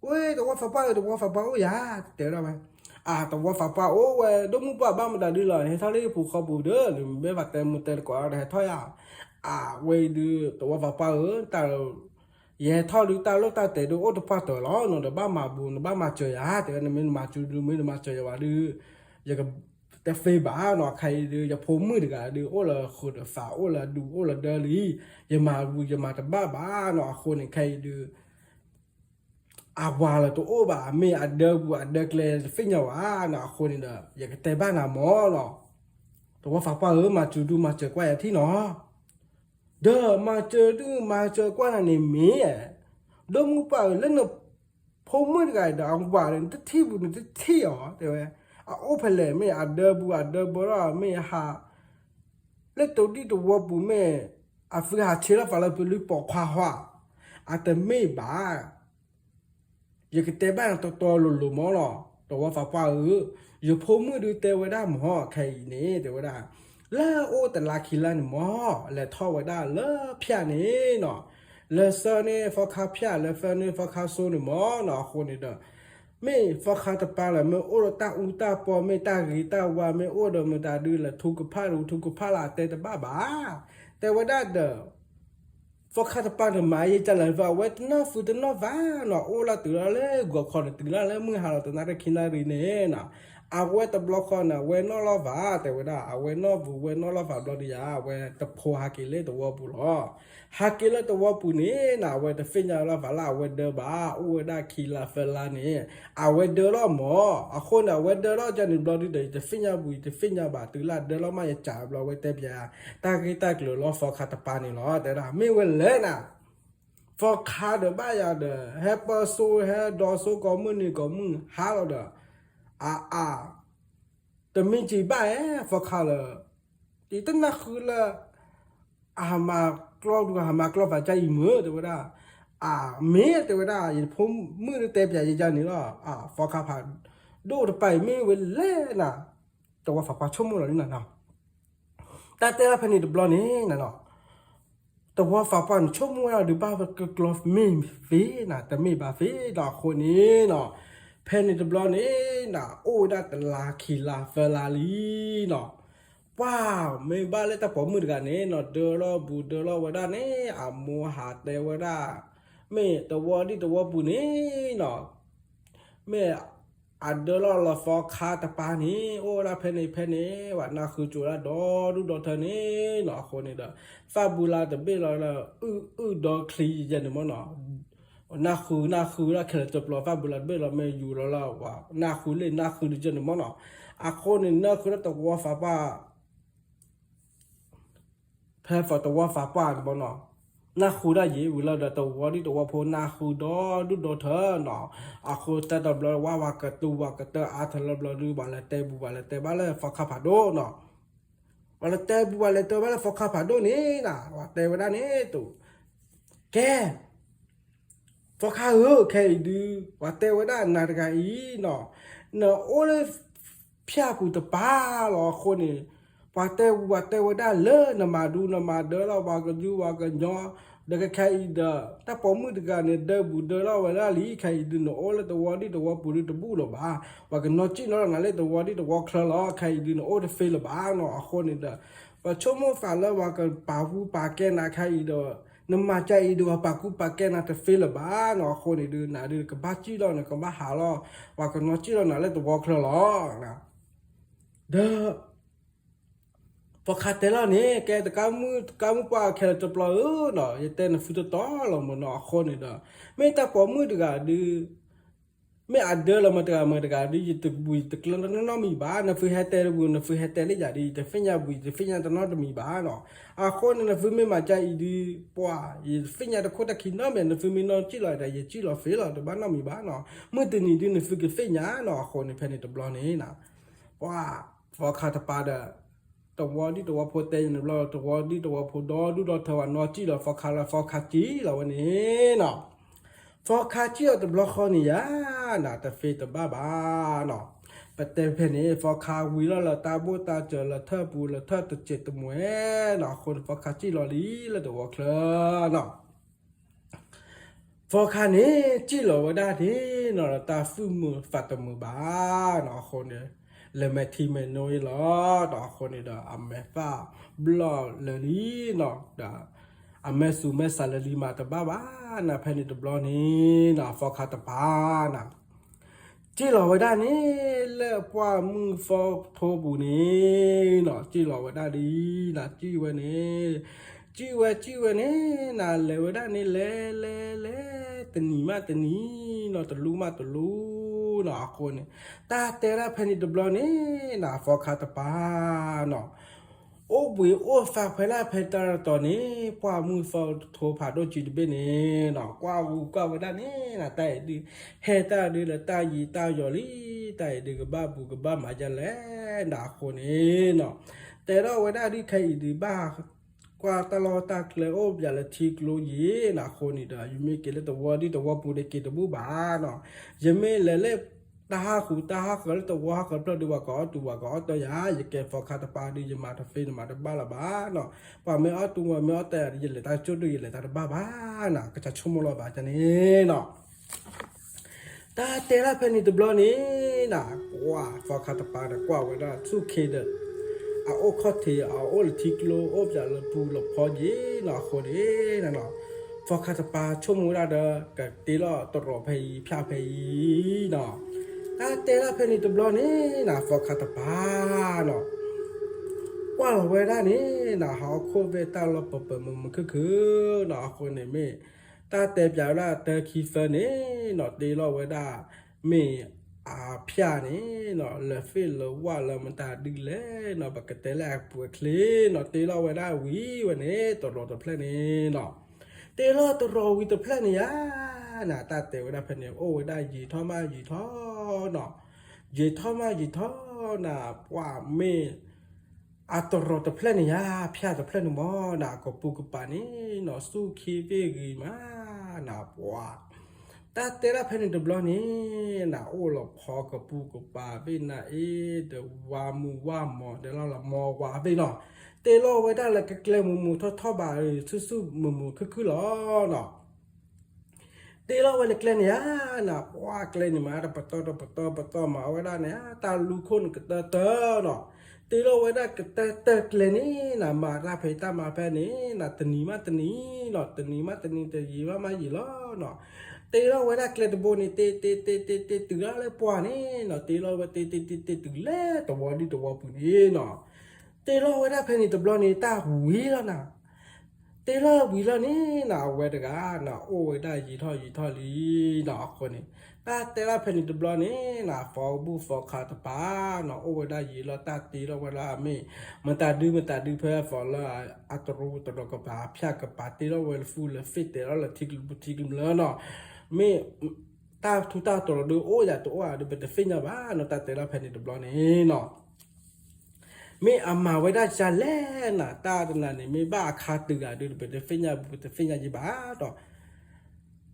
ဝဲ သဝီသးပှၢ်ဧၢ သဝီသးပှၢ်အိၣ်ယၤ, တဲဝဲဒၣ်ဝဲ, အၢ သဝီသးပှၢ်အိၣ်ဝဲ ဒိၣ်မုၢ်ပှၢ်ဘၣ်မတၤဒုလီၤ ဟဲထီၣ်လၢယပူၤဃီပူၤဒီး နမ့ၢ်ဘၣ်တဲမူတဲတကိးဒီးဟဲထီၣ်ယၤ, အၢ ဝဲအံၤဒုး သဝီသးပှၢ်ဧၢ တၢ် ယဟဲထီၣ်ဒုး တၢ်လိၣ်တၢ်တဲာ်ဒုး အိၣ်တပှၢ်တၢၢ်လီၤနီၤ, နဘၣ်မၤဘူး နဘၣ်မၤစၢၤယၤ, တဲဝဲ နမ့ၢ်နမၤစူၤဒုး မ့ၢ်နမၤစၢၤယၤဝဲဒုး ယကတ fail ဘၣ်နီၤ, ခဲအံၤဒုး ယဖိမုၣ်တဂၤဒုး အိၣ်လၢဃုာ်ဒီးသး အိၣ်လၢဒူ အိၣ်လၢဒၢလံ, ယမၤဘူးယမၤတဘၣ်ဘၣ်နီၤ, အဃိန့ၣ် ခဲအံၤဒုး အဝၤလၢတအိၣ်ဘၣ် မ့ၢ်အဒၢဘူးအဒၢကျဲတသ့ၣ်ညါဘၣ်နီၤ, အဃိန့ၣ်ဒီး ယကတဲဘၣ်နၤမ့ၢ်နီၤ, သဝီသးပှၢ်ဧၢ မၤစူၤဒုးမၤစၢၤကွၢ်ယၤထံၣ်နီၤ, ဒီးမၤစၢၤဒုးမၤစၢၤကွၢ်နၤန့ၣ်မ့ၢ် ဒိၣ်မုၢ်ပှၢ်ဧၢ လၢနဖိမုၣ်တဂၤအံၤဒီး အဝၤဒီး နတထံၣ်ဘူးနတထံၣ်အီၤ တဲဝဲ, အအိၣ်ဖဲလဲၣ် မ့ၢ်အဒၢဘူးအဒၢဘၢဒီး မ့ၢ်ဟး လၢတဒံၣ်တဝီပူၤမ့ၢ် အသုဟးဆ့လီၤသးလၢပလုၢ်ပိာ်ခွါဟီ, အတမ့ၢ်ဘၣ် ယကတဲဘၣ်နၤတီတီလိၤလိၤမ့ၢ်နီၤ, သဝီသးပှၢ်ဧၢ, ယဖိမုၣ်ဒုးတဲဝဲဒၣ်မ့ၢ် ခဲအံၤန့ၣ် တဲဝဲဒၣ်, လၢအအိၣ်တလါခံလါန့ၣ်မ့ၢ် လဲၤထီၣ်ဝဲဒၣ်လၢဖၠၣ်န့ၣ်နီၤ, လၢသၢန့ၣ်သီခါဖၠၣ် လၢသၢန့ၣ်သီခါစိန့ၣ်မ့ၢ်နီၤ, အဃိန့ၣ်ဒီး မ့ၢ်သီခါတပၤလၢ မ့ၢ်အိၣ်ဒီးတၢ်အူတၢ်ပီ မ့ၢ်တၢ်ဂ့ၤတၢ်ဝါ မ့ၢ်အိၣ်ဒီးမတၤဒုးလဲၤထူကဖၣ်ဒုး ထူကဖၣ်လၢအတဲတဘၣ်ဘၣ်, တဲဝဲဒၣ်ဒီး သီခါတပၤန့ၣ်မၤယံာ်ကလဲၣ် အဝဲတနီၣ်သူတနီၣ်ဘၣ်နီၤ, အိၣ်လၢတုၤလီၤလၢဂီၤခီန့ၣ် တုၤလီၤလၢမုၢ်ဟါလီၤ တနၣ်ရံၣ်ခံနၣ်ရံၣ်န့ၣ်နီၤ, အဝဲတဘျီဃီန့ၣ် အဝဲနီၣ်လီၤဘၣ် တဲဝဲဒၣ် အဝဲနီၣ်ဘူးဝဲနီၣ်လီၤဘၣ်ဘျီဒုးယၤ အဝဲတဖိဟးက့ၤလၢသဝီပူၤလီၤ, ဟးက့ၤလၢသဝီပူၤန့ၣ်နီၤ အဝဲတသ့ၣ်ညါလီၤဘၣ်လၢအဝဲဒၢဘၣ် အိၣ်ဝဲဒၣ်ခံလါသၢလါန့ၣ် အဝဲဒၢလီၤမ့ၢ်, အဃိန့ၣ် အဝဲဒၢလီၤကန့ၣ်ဘျီဒုးဒီး ယတသ့ၣ်ညါဘူး ယတသ့ၣ်ညါဘၣ် တုၤလၢအဒၢလီၤမး ယကးဘျီ အဝဲတဲပၠး တၢ်ဂ့ၢ်တၢ်ကျိၤလၢသီခါတပၤန့ၣ်လီၤ, တဲဒၣ် မ့ၢ်ဝဲလဲၣ်နၤ, သီခါဒီးဘၣ်ယၤဒီး ဟဲပၢစိဟဲဒိးစိကိးမုၢ်နံၤကိးမုၢ်ဟါလီၤဒီး အအါ တမ့ၢ်က့ၤဘၣ်ဧါ သီခါလၢ ယတနၢ်ဃုလၢ အဟးမၤကျီဒုး ဟးမၤကျီပာ်ကါအံၤမုၢ် တဲဝဲဒၣ်, အမ့ၢ်တဲဝဲဒၣ် ယဖိမုၣ်ဒုးတဲပၠးယၤန့ၣ်လီၤ, သီခါဖးဒိၣ်တပၤအံၤမ့ၢ်ဝဲလဲၣ်နၤ, သဝီသးပှၢ်ဆိကမိၣ်လီၤလံနၤနီၤ, တၢ်တဲလၢဖဲန့ၣ်တဘျီန့ၣ်နၤနီၤ သဝီသးပှၢ်န့ၣ် ဆိကမိၣ်ဝဲဒၣ်ဒုး ဘၣ်ကကျီမ့ၢ်သ့နၤ တမ့ၢ်ဘၣ်သ့ဒီးအဃိန့ၣ်နီၤ, ဖဲန့ၣ်တဘျီန့ၣ်နၤ အိၣ်ဝဲဒၣ်တလါခံလါသၢလါလံနီၤ, ပှၤမ့ၢ်ဘၣ်လၢတၢ်ပိာ်မုၣ်တဂၤန့ၣ်နီၤ ဒၢလီၤဘူးဒၢလီၤဝဲဒၣ်န့ၣ် အမိၢ်ဟးတဲဝဲဒၣ် မ့ၢ်သဝီဒံၣ်သဝီပူၤန့ၣ်နီၤ မ့ၢ်အဒၢလီၤလၢသီခါတပၤန့ၣ် အိၣ်ဝဲဒၣ်ဖဲန့ၣ်ဖဲန့ၣ် ဝဲနၢ်ဃုကၠိဒၣ်ဒီဒူၣ်ဒီထၢန့ၣ်နီၤ အဃိန့ၣ်ဒီး သၣ်ဘူးလါတဘ့ၣ်လီၤလၢ အုၣ်အုၣ်ဒီချံယဲန့ၣ်မ့ၢ်နီၤ, နၢ်ဃုနၢ်ဃုဝဲဒၣ်ခဲလၢာ်တပျီ သၣ်ဘူးလါတဘ့ၣ်လီၤ မ့ၢ်ယူၤလီၤလၢ နၢ်ဃုလၢနၢ်ဃုဒုးယဲန့ၣ်မ့ၢ်နီၤ, အဃိန့ၣ် နၢ်ဃုလၢသဝီသးပှၢ် ဖဲသဝီသးပှၢ်န့ၣ်မ့ၢ်နီၤ, နၢ်ဃုဒၣ်ယံၤဝံၤလီၤဒီး သဝီဒံၣ်သဝီဖိနၢ်ဃုဒီဒူၣ်ဒီထၢနီၤ, အဃိတၢ်တဘျီဝဲ ပှၤကတူၢ်ပှၤကတၢၢ်အါထီၣ်လၢဘျီဒုး ပှၤလဲၤတဲဘူးပှၤလဲၤတဲဘၣ်လၢသီခါဖးဒိၣ်နီၤ, ပှၤလဲၤတဲဘူးပှၤလဲၤတဲဘၣ်လၢသီခါဖးဒိၣ်န့ၣ်နီၤ ပှၤတဲဝဲဒၣ်န့ၣ်တိၤ ကဲ သီခါဧၢ ခဲအံၤဒုး ပှၤတဲဝဲဒၣ်နၤတဂၤအံၤနီၤ, နအိၣ်လၢ ဖၠၣ်ပူၤတပၤလီၤအဃိန့ၣ်, ပှၤတဲဝဲ ပှၤတဲဝဲဒၣ်လၢနမၤဒူနမၤဒၢလီၤ ပှၤကယူပှၤကညီ, ဒီးခဲအံၤဒီး တၢ်ပိာ်မုၣ်တဂၤန့ၣ် ဒၢဘူးဒၢလီၤဝဲဒၣ်လံ ခဲအံၤဒုး နအိၣ်လၢသဝီဒံၣ်သဝီပူၤဒုးတဘူးလၢၤဘၣ်, ပှၤကနီၣ်ကံၣ်နီၣ်လီၤနၤလၢသဝီဒံၣ်သဝီချၢလီၤ ခဲအံၤဒုး နအိၣ်တသ့လၢၤဘၣ်နီၤ အဃိန့ၣ်ဒီး ပဆိကမိၣ်သးလၢပှၤကပာ်ကူပာ်ကဲနၤခဲအံၤဒီး နမၤကါအံၤဒီး ပှၤပာ်ကူပာ်ကဲနၤတသ့လၢၤဘၣ်နီၤ အဃိန့ၣ်ဒုး နၤဒုးကဘၣ်ကံၣ်လီၤ နကဘၣ်ဟးလီၤ ပှၤကနီၣ်ကံၣ်လီၤနၤလၢသဝီချၢလီၤ, ဒီး သီခါတဲလီၤန့ၣ် ကဲတကါမုၣ် တကါမုၣ်ပှၢ်ခဲလၢာ်တပျီဧၢနီၤ ယတဲနသုတတီလီၤမ့ၢ်နီၤ အဃိန့ၣ်ဒီး မ့ၢ်တၢ်ပိာ်မုၣ်တဂၤဒုး အ မ့ၢ်အဒၢလီၤမတၤတဂၤမတၤတဂၤဒီး ယတဘူးယတကျၢၤတနီတမံၤဘၣ်. နသုဟဲတဲတဘူး နသုဟဲတဲလၢယၤဒီး ယတသ့ၣ်ညါဘူး ယတသ့ၣ်ညါတနီတမံၤဘၣ်နီၤ. အဃိန့ၣ် နသုမ့ၢ်မၤကၢအံၤဒီး ပှၤ ယတသ့ၣ်ညါတခိၣ်တၢ်ခံနီတမံၤ. နသုမ့ၢ်နီၢ်ကံၣ်လီၤဒီး ယကံၣ်လီၤသ့လီၤ တဘၣ်နီတမံၤဘၣ်နီၤ. မုၢ်တနံၤဒုး နသုကသ့ၣ်ညါနီၤ. အဃိန့ၣ် ဖဲန့ၣ်တဘျီန့ၣ်နီၤ ပှၤ သီခါတပၤဒီး တဝီဒံၣ်တဝီဖိတဲယၤန့ၣ်ဘျီ တဝီဒံၣ်တဝီဖိဒီဒူၣ်ဒီထၢဝဲနီၢ်ကံၣ်လီၤ သီခါလၢ သီခါကံၣ်လီၤဝဲန့ၣ်နီၤ. သီခါကံၣ်အီၤတဘျီဃီန့ၣ်ယါ နတသ့တဘၣ်ဘၣ်နီၤ. ပတဲဖဲန့ၣ် သီခါဝံၤလီၤလၢတၢ်ဘိၣ်တၢ်စၢၤလၢထၢၣ်ပူၤလၢထၢၣ်တစဲးတမှဲၤနီၤ. အဃိန့ၣ် သီခါကံၣ်လီၤလံလၢတဝီချၢနီၤ. သီခါန့ၣ် ကံၣ်လီၤဝဲဒၣ်န့ၣ်နီၤ တၢ်သူၣ်မုာ်သးတမုာ်ဘၣ်နီၤ. အဃိန့ၣ် လဲၤမဲာ်ထံမဲာ်နိအံၤလီၤ. ဒီးအဃိန့ၣ်ဒီး အမဲာ်သၣ်ဘျီၣ်လၢာ်လံနီၤ ဒီး အမဲာ်သူမဲာ်ဆးလၢာ်လံမးတဘၣ်ဘၣ်နီၤ. ဖဲန့ၣ်တဘျီန့ၣ်နီၤ သီခါတပၤနီၤ ကံၣ်လီၤဝဲဒၣ်န့ၣ် လၢပှၢ်မုၢ်သီထိပူၤန့ၣ်နီၤ ကံၣ်လီၤဝဲဒၣ်ဒ်နီၤ ကံၣ်ဝဲန့ၣ် ကံၣ်ဝဲ ကံၣ်ဝဲန့ၣ်နီၤ လဲၤဝဲဒၣ်န့ၣ် လဲၤ လဲၤ လဲၤ တနံၤမးတနံၤနီၤ တလူမးတလူနီၤ. အဃိန့ၣ် တၢ်တဲဒၣ်ဖဲန့ၣ်တဘျီန့ၣ်နီၤ သီခါတပၤနီၤ အိၣ်ဘှံးအိၣ်သါဖဲဒၣ်ဖဲတၢ်တတီၤန့ၣ် ပှၢ်မုၢ်သီထိဖးဒိၣ်ကံတဘ့ၣ်န့ၣ်နီၤ ကွၢ်ဂူာ်ကွၢ်ဝဲဒၣ်န့ၣ်နီၤ တၢ်အံၤဒုး ဟဲတၢ်ဒုးလၢတၢ်ယံၤတၢ်ယီၤလံ တၢ်အံၤဒုးကဘၣ်ဘူးကဘၣ်မၤယါလဲၣ်နီၤ. အဃိန့ၣ်နီၤ တဲထီၣ်ဝဲဒၣ်ဒုးခဲအံၤဒုးဘၣ် ကွၢ်တၢ်လီၢ်တၢ်ကျဲအိၣ်ပယၤလၢထံကျိယံၤနီၤ. အဃိန့ၣ်ဒီး ယမ့ၢ်က့ၤလၢတဝီဒံၣ်တဝီပူၤန့ၣ်က့ၤတဘူးဘၣ်နီၤ. ယမ့ၢ်လဲၤလၢ တၢ်ဟးဃုာ်တၢ်ဟးဃၢၤလၢတဝီဟးဃၢၤဖျၢၣ်ဒုး ပှၤကအီၣ်တူာ်ပှၤကအီၣ်တၢ်ယၤ ယကဲသီခါတပၤဒုး ယမၤတသ့နမၤတဘၣ်လၢၤဘၣ်နီၤ. ပှၤမ့ၢ်အီၣ်တူာ်ပှၤမ့ၢ်အီၣ်တၢ်ယၤဒုး ယလဲၤတၢ်ကၠိၣ်ဒုး ယလဲၤတၢ်တဘၣ်ဘၣ်နီၤ ကစၢ်ဆိကမိၣ်လီၤဘၣ်န့ၣ်နီၤ တၢ်တဲဒၣ်ဖဲန့ၣ်တဘျီန့ၣ်နီၤ ကွၢ်သီခါတပၤဒီးကွၢ်ဝဲဒၣ်ဆူၣ်ခ့ဒီး အအိၣ်ခီၣ်ထံး အအိၣ်လၢထံကျိအိၣ်ပယၤလၢပူၤလီၤဖီယံၤနီၤ. အဃိန့ၣ်နီၤ သီခါတပၤဆိကမိၣ်ဝဲဒၣ်ဒီး ကတ့လီၤတရီးဖဲအံၤ ဖၠၣ်ဖဲအံၤနီၤ. တၢ်တဲဒၣ်ဖဲန့ၣ်တဘျီန့ၣ်နီၤ သီခါတပၤနီၤ ကွၢ်လီၤဝဲဒၣ်န့ၣ်နီၤ ဟီၣ်ခိၣ်ဘ့ၣ်တၢ်လီၢ်ပၢၤပၢၤမုာ်မုာ်ခုၣ်ခုၣ်နီၤ. အဃိန့ၣ်မ့ၢ် တၢ်တဲပၠးဝဲဒၣ်တၢခံသၢန့ၣ်နီၤ တ့လီၤဝဲဒၣ် မ့ၢ်အဖၠၣ်န့ၣ်နီၤ လၢသ့ၣ်လၢဝၣ်လၢမတၤဒုးလဲၣ်နီၤ ပကတဲလၢအပူၤအချ့နီၤ တ့လီၤဝဲဒၣ်ဝံၤဝဲန့ၣ် တရီးတဖျၢၣ်န့ၣ်နီၤ တ့လီၤတရီးဝံၤတဖျၢၣ်န့ၣ်ယါနီၤ တၢ်တဲဝဲဒၣ်ဖဲန့ၣ် အိၣ်ဝဲဒၣ်ယံာ်ထီၣ်မးယံာ်ထီၣ်နီၤ ယံာ်ထီၣ်မးယံာ်ထီၣ်နီၤ ပှၤမ့ၢ် အတရီးတဖျၢၣ်န့ၣ်ယါ ဖၠၣ်တဖျၢၣ်န့ၣ်မ့ၢ်နီၤ ကပူၤကပၤန့ၣ်နီၤ ဆူၣ်ခ့ဘ့ၣ်ဂ့ၤမးနီၤ ပှၤ တၢ်တဲဒၣ်ဖဲန့ၣ်တဘျီန့ၣ်နီၤ အိၣ်လီၤဖီကပူၤကပၤဘ့ၣ်နၤအ့ၣ် ဒီးဝါမုာ်ဝါမီၤ တဲလီၤလီၤမီၤဝါဘ့ၣ်နီၤ တ့လီၤဝဲဒၣ်လၢကကျဲမုာ်မုာ်ထီၣ်ထီၣ်ဘၣ် ဆူၣ်ဆူၣ်မုာ်မုာ်ခုၣ်ခုၣ်လီၤနီၤ တ့လီၤဝဲလၢကျဲန့ၣ်ဧါနီၤ ပှၤကျဲန့ၣ်မး တပတီၢ်တပတီၢ်ပတီၢ်မၤဝဲဒၣ်န့ၣ် တၢ်လူခိၣ်န့ၣ်ကတၢၢ်တၢၢ်နီၤ တ့လီၤဝဲဒၣ်ကတၢၢ်တၢၢ်ကျဲန့ၣ်နီၤ မၤတၢ်ဖဲတၢ်မၤဖဲန့ၣ်နီၤ တနံၤမးတနံၤနီၤ တနံၤမးတနံၤ တယံာ်ဘၣ်မးယံာ်လီၤနီၤ တ့လီၤဝဲဒၣ်ကျဲတဘိန့ၣ် တ့တ့တ့တ့တ့တုၤဒၣ်လၢပှၢ်န့ၣ်နီၤ တ့လီၤဝဲတ့တ့တ့တ့တုၤလၢတဝီဒံၣ်တဝီပူၤန့ၣ်နီၤ တ့လီၤဝဲဒၣ်ဖဲန့ၣ်တဘျီန့ၣ် တၢ်ဝံၤလီၤနီၤ တ့လီၤဝံၤလီၤန့ၣ်နီၤ အဝဲတဂၤနီၤ အိၣ်ဝဲဒၣ်ယံာ်ထီၣ်ယံာ်ထီၣ်လံနီၤ အဃိန့ၣ် တၢ်တဲဒၣ်ဖဲန့ၣ်တဘျီန့ၣ်နီၤ သီဘူၣ်သီခါတပၤနီၤ အိၣ်ဝဲဒၣ်ယံာ်လီၤ တၢ်တ့လီၤဝဲဒၣ်မ့ၢ် မတၤဒုမတၤဒုဖဲအသီလၢ အတရီးတရီးကပၤ ဖၠၣ်ကပၤ တ့လီၤဝဲလၢသူၣ်လၢသ့ၣ် တဲလီၤလၢထံကျိပူၤထံကျိလၢနီၤ မ့ၢ် တၢ်ထူးတၢ်တီၤလီၤဒုးအိၣ်ယၤတအိၣ်ဧါဒီး ပတသ့ၣ်ညါဘၣ်နီၤ တၢ်တဲဒၣ်ဖဲန့ၣ်တဘျီန့ၣ်နီၤ မ့ၢ်အမၤဝဲဒၣ်ကလဲၣ်နၤ တၢ်တနၤန့ၣ် မ့ၢ်ဘၣ်အခါတုၤဂၤဒုး ပတသ့ၣ်ညါ ပတသ့ၣ်ညါယံၤဘၣ်ဒီး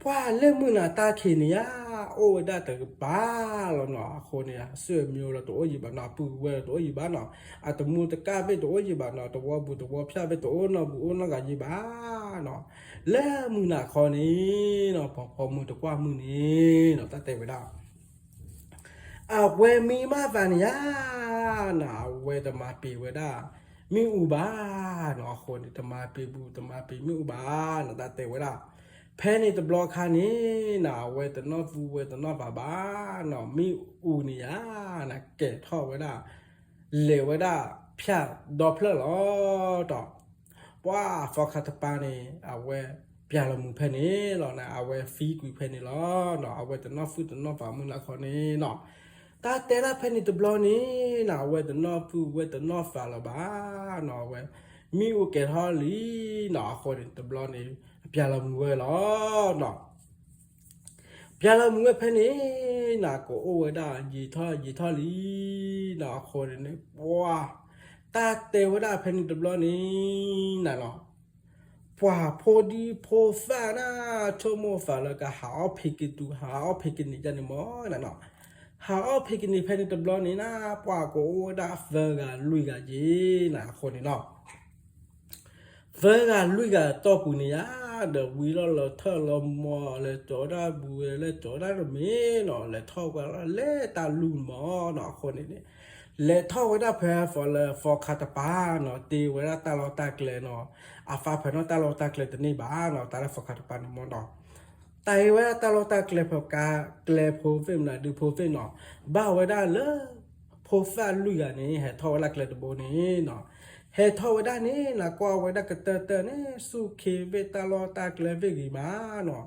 ပှၤလၢမုၢ်နၤတၢ်ခံးန့ၣ်ဧါ အိၣ်ဝဲဒၣ်တကပၤလီၤနီၤ အဃိန့ၣ် အဆွေမျိုးလီၤတအိၣ်ယံၤဘၣ်နီၤ အပုၢ်ဝဲၢ်လီၤတအိၣ်ယံၤဘၣ်နီၤ အတမူတကၢ်ဘ့ၣ်တအိၣ်ယံၤဘၣ်နီၤ တဝီဘူးတဝီဖၠၣ်ဘ့ၣ်တအိၣ်နီၢ်ဘူးအိၣ်နီၢ်ဂၤယံၤဘၣ်နီၤ လၢမုၢ်နၤခီန့ၣ်နီၤ ပှၤဖီမုၢ်တကွၢ်မုၢ်န့ၣ်နီၤ တၢ်တဲဝဲဒၣ် အဝဲမံမးသးန့ၣ်ဧါ နီၤ အဝဲတမၤပ့ၤဝဲဒၣ် မ့ၣ်အူဘၣ်နီၤ အဃိန့ၣ် တမၤပ့ၤဘူး တမၤပ့ၤမ့ၣ်အူဘၣ်နီၤ တၢ်တဲဝဲဒၣ် ဖဲန့ၣ်တဘျီခါန့ၣ်နီၤ အဝဲတနီၢ်သူဝဲတနီၢ်ဘၣ်ဘၣ်နီၤ မ့ၣ်အူန့ၣ်ဧါ နီၤ ကဲၤထီၣ်ဝဲဒၣ် လဲၤဝဲဒၣ် ဖၠၣ်ဒီဖျၢၣ်လီၤဒီး ပှၤသီခါတပၤန့ၣ် အဝဲ ပျၢ်လီၤမုၢ်ဖဲန့ၣ်လီၤနၤ, အဝဲသံကွံာ်ဖဲန့ၣ်လီၤနီၤ, အဝဲတနီၣ်ဖုၣ်တနီၣ်ဖးမုၢ်နၤခီန့ၣ်နီၤ, တၢ်တဲဒၣ်ဖဲန့ၣ်တဘျီန့ၣ်နၤ, အဝဲတနီၣ်ဖုၣ်ဝဲတနီၣ်ဖးလၢၤဘၣ်နီၤ, အဝဲ မ့ၣ်အူကဲၤထီၣ်လံနီၤ, အဃိန့ၣ်တဘျီန့ၣ် အပျၢ်လီၤမုၢ်ဝဲလီၤနီၤ. ပျၢ်လီၤမုၢ်ဝဲဖဲန့ၣ် နၤကအိၣ်ဝဲဒၣ်ယံာ်ထီၣ်ယံာ်ထီၣ်လံနီၤ, အဃိန့ၣ်န့ၣ် ပှၤ တၢ်တဲဝဲဒၣ်ဖဲန့ၣ်တဘျီန့ၣ် နၤနီၤ, ပှၤဖိဒံဖိသၣ်နၤ ဆိကမိၣ်သးလၢကဟးအီၣ်ဖံးက့ၤတုၤ ဟးအီၣ်ဖံးက့ၤန့ၣ်ယါန့ၣ်မ့ၢ်နၤနီၤ, ဟးအီၣ်ဖံးက့ၤန့ၣ်ဖဲန့ၣ်တဘျီန့ၣ်နၤ, ပှၤကအိၣ်ဝဲဒၣ်သၢဂၤလွံၢ်ဂၤက့ၤနၤ, အဃိန့ၣ်နီၤ သၢဂၤလွံၢ်ဂၤတီၢ်ပူၤန့ၣ်ယါ, ဒီးဝံၤလီၤလၢထၢၣ်လီၤမီၤ လဲၤကၠီၤဒၣ်ဘူးဝဲ လဲၤကၠီၤဒၣ်တမ့ၢ်နီၤ, လဲၤထီၣ်ဝဲလၢတၢ်လူၢ်မီၤနီၤ, အဃိန့ၣ်န့ၣ် လဲၤထီၣ်ဝဲဒၣ်ဖဲသီလၢသီခါတပၤနီၤ, တ့ဝဲဒၣ်တၢ်လီၢ်တၢ်ကျဲနီၤ, အသးဖဲနီၣ်တၢ်လီၢ်တၢ်ကျဲတန့ၢ်ဘၣ်နီၤ, တၢ်လၢသီခါတပၤန့ၣ်မ့ၢ်နီၤ တ့ဝဲဒၣ်တၢ်လီၢ်တၢ်ကျဲဖဲကါကျဲဖိသ့ၣ်မနုၤဒုဖိသ့ၣ်နီၤ, ဘၣ်ဝဲဒၣ်လၢ ဖိသၣ်လွံၢ်ဂၤန့ၣ် ဟဲထီၣ်ဝဲဒၣ်ကျဲတဘိန့ၣ်နီၤ, ဟဲထီၣ်ဝဲဒၣ်န့ၣ် နၤကွၢ်ဝဲဒၣ်ကတၢၢ်တၢၢ်န့ၣ် ဆူၣ်ခ့ဘ့ၣ်တၢ်လီၢ်တၢ်ကျဲဘ့ၣ်ဂ့ၤမးနီၤ,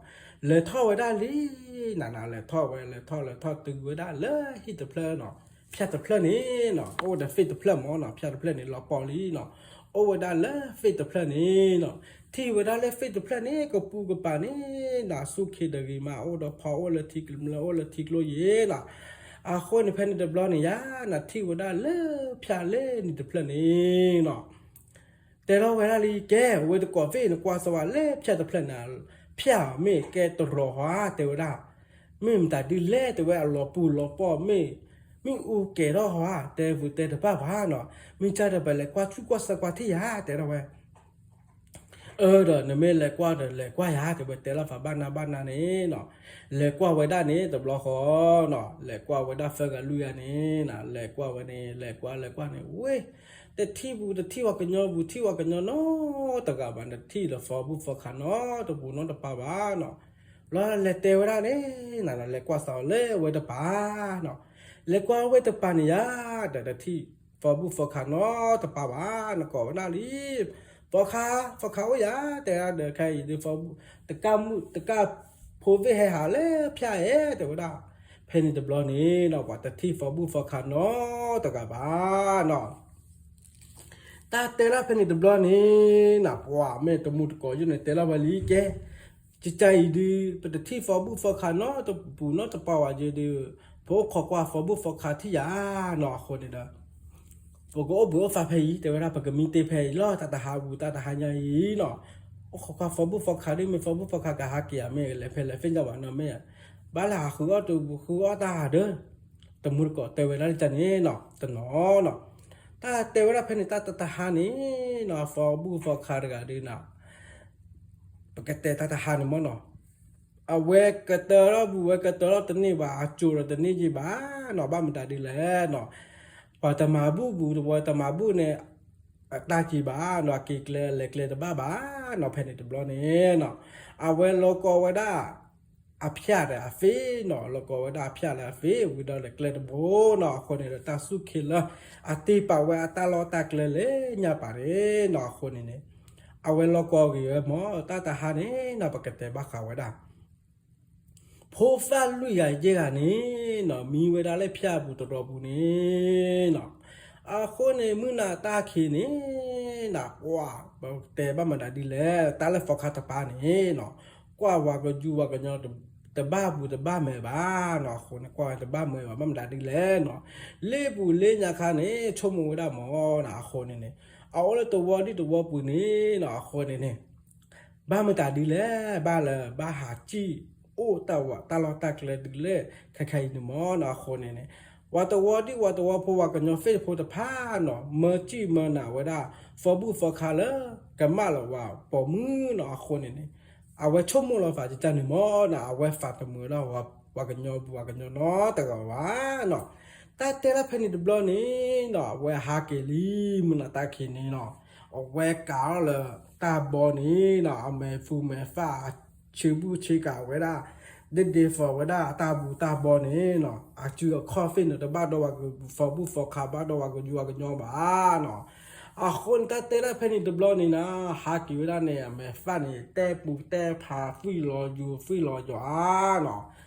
လဲၤထီၣ်ဝဲဒၣ်လံ နၤနၤ လဲၤထီၣ်ဝဲ လဲၤထီၣ်လဲၤထီၣ်တုၤဝဲဒၣ်လၢဟံၣ်တဖျၢၣ်နီၤ, ဖၠၣ်တဖျၢၣ်န့ၣ်နီၤ, အိၣ်ဒီးသ့ၣ်တဖျၢၣ်မ့ၢ်နီၤ, ဖၠၣ်တဖျၢၣ်န့ၣ်လီၤပီၢ်လံနီၤ, အိၣ်ဝဲဒၣ်လၢသ့ၣ်တဖျၢၣ်န့ၣ်နီၤ, ထံၣ်ဝဲဒၣ်လၢသ့ၣ်တဖျၢၣ်န့ၣ် ကပူၤကပၤန့ၣ် နၤဆူၣ်ခ့ဒီးဂ့ၤမး အိၣ်ဒီးဖီအိၣ်လၢထံကျိ မလၢအိၣ်လၢထံကျိယဲနီၤ, အဃိန့ၣ်ဖဲန့ၣ်တဘျီန့ၣ်ယါ နၤထံၣ်ဝဲဒၣ်လၢဖၠၣ်လၢန့ၣ်တဖျၢၣ်န့ၣ်နီၤ တဲထီၣ်ဝဲဒၣ်လံ ကဲ ဝဲတကိးသ့ၣ်နကွၢ်စၢၤဝဲလၢဖၠၣ်တဖျၢၣ်န့ၣ်, ဖၠၣ်မ့ၢ်ကဲတရီၤဟါ တဲဝဲဒၣ်, မ့ၢ်မတၤဒ်လဲၣ်တဲဝဲအလီၤပူၤလီၤပီၢ်မ့ၢ်, မ့ၣ်အူကဲၤထီၣ်ဟါ တဲပူၤတဲတဘၣ်ဘၣ်နီၤ, မ့ၢ်ကၢ်ဒီးပလဲၤကွၢ်ဆူၣ်ကွၢ်ဆၢကွၢ်ထံၣ်ယါ တဲထီၣ်ဝဲ အၢဒီးနမ့ၢ်လဲၤကွၢ်ဒီးလဲၤကွၢ်ယါ တဲဝဲတဲလီၤသးဘၣ်နၤဘၣ်နၤန့ၣ်နီၤ, လဲၤကွၢ်ဝဲဒၣ်န့ၣ်တဘျီဃီနီၤ, လဲၤကွၢ်ဝဲဒၣ်သၢဂၤလွံၢ်ဂၤန့ၣ်နီၤ, လဲၤကွၢ်ဝဲန့ၣ် လဲၤကွၢ်လဲၤကွၢ်န့ၣ် ဝ့ၢ်, တထံၣ်ပူၤတထံၣ်ဝဲကညီပူၤ ထံၣ်ဝဲကညီနီတဂၤဘၣ်, နထံၣ်ဒီးသီဘူၣ်သီခါနီတပူၤနီတပၤဘၣ်နီၤ, ဘျီလဲၤတဲဝဲဒၣ်န့ၣ်နီၤ, လဲၤကွၢ်စးအီၤလၢဝဲတပၤနီၤ, လဲၤကွၢ်ဝဲတပၤန့ၣ်ယါ, ဒီးတထံၣ် သီဘူၣ်သီခါနီတပၤဘၣ်, နကိးဝဲဒၣ်လံ, သီခါ, သီခါအိၣ်ယၤ, တဲဒၣ်ဒီးခဲအံၤဒုး သီဘူၣ်, တကၢ်မုၣ်တကၢ်ဖိသ့ၣ်ဟဲဟးလၢဖၠၣ်ဧဲ တဲဝဲဒၣ်, ဖဲန့ၣ်တဘျီန့ၣ်နီၤ ပှၤတထံၣ်သီဘူၣ်သီခါနီတဂၤဘၣ်နီၤ တၢ်တဲလၢဖဲန့ၣ်တဘျီန့ၣ်နီၤ ပှၤမ့ၢ်တမူတကိးယိၣ်န့ၣ် တဲလၢဝဲလံကဲ, ကကၢ်အံၤဒုး ပတထံၣ်သီဘူၣ်သီခါနီတပူၤနီတပၤဝဲယဲဒုး, ပအိၣ်ခိးကွၢ်သီဘူၣ်သီခါထံၣ်ယၤနီၤ အဃိန့ၣ်ဒီး ပကအိၣ်ဘှံးအိၣ်သါဖဲအံၤ တဲဝဲဒၣ် ပကမံတ့ၢ်ဖဲအံၤလီၤ တၢ်တဟါပူၤ တၢ်တဟါညါအံၤနီၤ, အိၣ်ခိးကွၢ်သီဘူၣ်သီခါဒ်မ့ၢ်သီဘူၣ်သီခါကဟးက့ၤဧါ မ့ၢ်လဲၤဖဲလဲၤသ့ၣ်ညါဘၣ်နီၤ မ့ၢ် ဘၣ်လၢဟးဃုအီၣ်တဃုအီၣ်တၢ်ဒီး တမူတကိးတဲဝဲဒၣ်လၢတၢ်န့ၣ်နီၤ တနီၤနီၤ, တၢ်တဲဝဲဒၣ်ဖဲန့ၣ် တၢ်တဟါန့ၣ်နီၤ သီဘူၣ်သီခါတဂၤဒုးနီၤ ပကတဲတၢ်တဟါန့ၣ်မ့ၢ်နီၤ, အဝဲကတၢၢ်ထီၣ်ဘူး ဝဲကတၢၢ်ထီၣ်တန့ၢ်ဘၣ် အကၠိၤဒီးတန့ၢ်က့ၤဘၣ်နီၤ ဘၣ်မတၤဒ်လဲၣ်နီၤ, ပှၤတမၤဘူၣ်ဘူး ပှၤတမၤဘူၣ်န့ၣ် အတၢ်က့ၤဘၣ်နီၤ အက့ၤကျဲလဲၤကျဲတဘၣ်ဘၣ်နီၤ ဖဲန့ၣ်တဘျီန့ၣ်နီၤ, အဝဲလီၤကီဝဲဒၣ် အဖၠၣ်ဒီးအသ့ၣ်နီၤ လီၤကီဝဲဒၣ်အဖၠၣ်လၢအသ့ၣ် ဝံၤဒီးလဲၤကျဲတဘိနီၤ အဃိန့ၣ်ဒီး တၢ်စူၢ်ခ့လၢ အတ့ပာ်ဝဲအတၢ်လီၢ်တၢ်ကျဲလဲၣ်ညါပာ်န့ၣ်နီၤ အဃိန့ၣ်န့ၣ် အဝဲလီၤကီဂ့ၤဝဲမ့ၢ် တၢ်တဟါန့ၣ်နီၤ ပကတဲဘၣ်ဃးဝဲဒၣ် ဖိသၣ်လွံၢ်ဂၤယဲၢ်ဂၤန့ၣ်နီၤ မံဝဲဒၣ်လၢဖၠၣ်ပူၤတရီပူၤန့ၣ်နီၤ, အဃိန့ၣ် မုၢ်နၤတၢ်ခံးန့ၣ်နီၤ ပှၤ ပတဲဘၣ်မတၤဒ်လဲၣ် တၢ်လၢသီခါတပၤန့ၣ်နီၤ ကွၢ်ဝၤကယူၤဝၤကညီ တဘၣ်ဘူးတဘၣ်မဲာ်ဘၣ်နီၤ အဃိန့ၣ် ကွၢ်ဝဲတဘၣ်မဲာ်ဘၣ် ဘၣ်မတၤဒ်လဲၣ်နီၤ, လ့ပူၤလ့ညါခါန့ၣ် ဆိကမိၣ်ဝဲဒၣ်မ့ၢ်နီၤ အဃိန့ၣ်န့ၣ် အအိၣ်လၢတဝီဒံၣ်တဝီပူၤန့ၣ်နီၤ အဃိန့ၣ်န့ၣ် ဘၣ်မတၤဒ်လဲၣ် ဘၣ်လၢ ဘၣ်ဟးစံၣ်အိၣ်တၢ်ဝးတၢ်လီၢ်တၢ်ကျဲဒ်လဲၣ် ခဲခါအံၤန့ၣ်မ့ၢ်နီၤ အဃိန့ၣ်န့ၣ် ဝၤတဝီဒံၣ်ဝၤတဝီဖိ ဝၤကညီသ့ၣ်ဖိတဖၣ်နီၤ မၢစံၣ်မၢနၤဝဲဒၣ် သီဘူၣ်သီခါလၢ ကမၣ်လီၤဝဲပိာ်မုၣ်နီၤ အဃိန့ၣ်န့ၣ် အဝဲဆိကမိၣ်လီၤသးကကၢ်န့ၣ်မ့ၢ်နီၤ အဝဲသးတမုာ်ဒီး ဝၤကညီပူၤ ဝၤကညီနီတဂၤဘၣ်နီၤ, တၢ်တဲလၢဖဲန့ၣ်တဘျီန့ၣ်နီၤ အဝဲဟးက့ၤလံ မုၢ်နၤတၢ်ခံးန့ၣ်နီၤ အဝဲကးထီၣ်လၢတၢ်ဘီန့ၣ်နီၤ အမဲာ်သူမဲာ်သၣ် ဆ့ဘူၣ်ဆ့ကၤဝဲဒၣ် ဒ့ဒ့သီဝဲဒၣ်အတၢ်ဘူးတၢ်ဘီန့ၣ်နီၤ အစုအခီၣ်သ့ၣ်န့ၣ် တဘၣ်ဒီးဝၤကသီဘူၣ်သီခါ ဘၣ်ဒီးဝၤကယူၤဝၤကညီဘၣ်နီၤ, အဃိန့ၣ် တၢ်တဲဒၣ်ဖဲန့ၣ်တဘျီန့ၣ်နီၤ ဟးက့ၤဝဲဒၣ်န့ၣ် အမဲာ်သၣ်န့ၣ် တဲပူၤတဲဖး သွံၣ်လီၤယူၤသွံၣ်လီၤယီၤဧါနီၤ.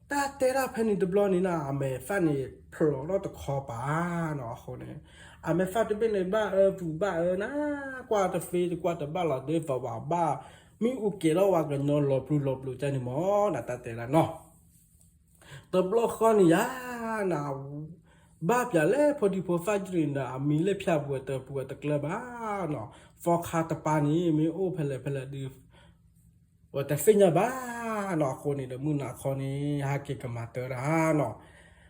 တၢ်တဲဒၣ်ဖဲန့ၣ်တဘျီန့ၣ်နီၤ အမဲာ်သၣ်န့ၣ် ဖျိးထီၣ်တခီပၤနီၤ. အဃိန့ၣ် အမဲာ်သၣ်တဘ့ၣ်န့ၣ် ဘၣ်အၢပူၤဘၣ်အၢနၤ, ကွၢ်တသ့တကွၢ်တဘၣ်လီၤဒ်သိးဘၣ်ဘၣ်, မ့ၣ်အူကဲၤထီၣ်ဝဲကညီလီၤပျူၤလီၤပျူၤကန့ၣ်မၢ်နီၤ တၢ်တဲဒၣ်နီၤ. တဘျီဃီန့ၣ်ယါနၤ ဘၣ်ပၠးလၢဖိဒံဖိသၣ်ကၠူန့ၣ်ဒီး အမံၤလၢဖၠၣ်ပူၤအတပူၤအတကျၢၢ်ဘၣ်နီၤ. သီခါတပၤန့ၣ် မ့ၢ်အိၣ်ဖဲလဲၣ်ဖဲလဲၣ်ဒုး ပတသ့ၣ်ညါဘၣ်နီၤ. အဃိန့ၣ်ဒီး မုၢ်နၤခီန့ၣ် ဟးက့ၤကမၤတၢ်ဒၣ်နီၤ,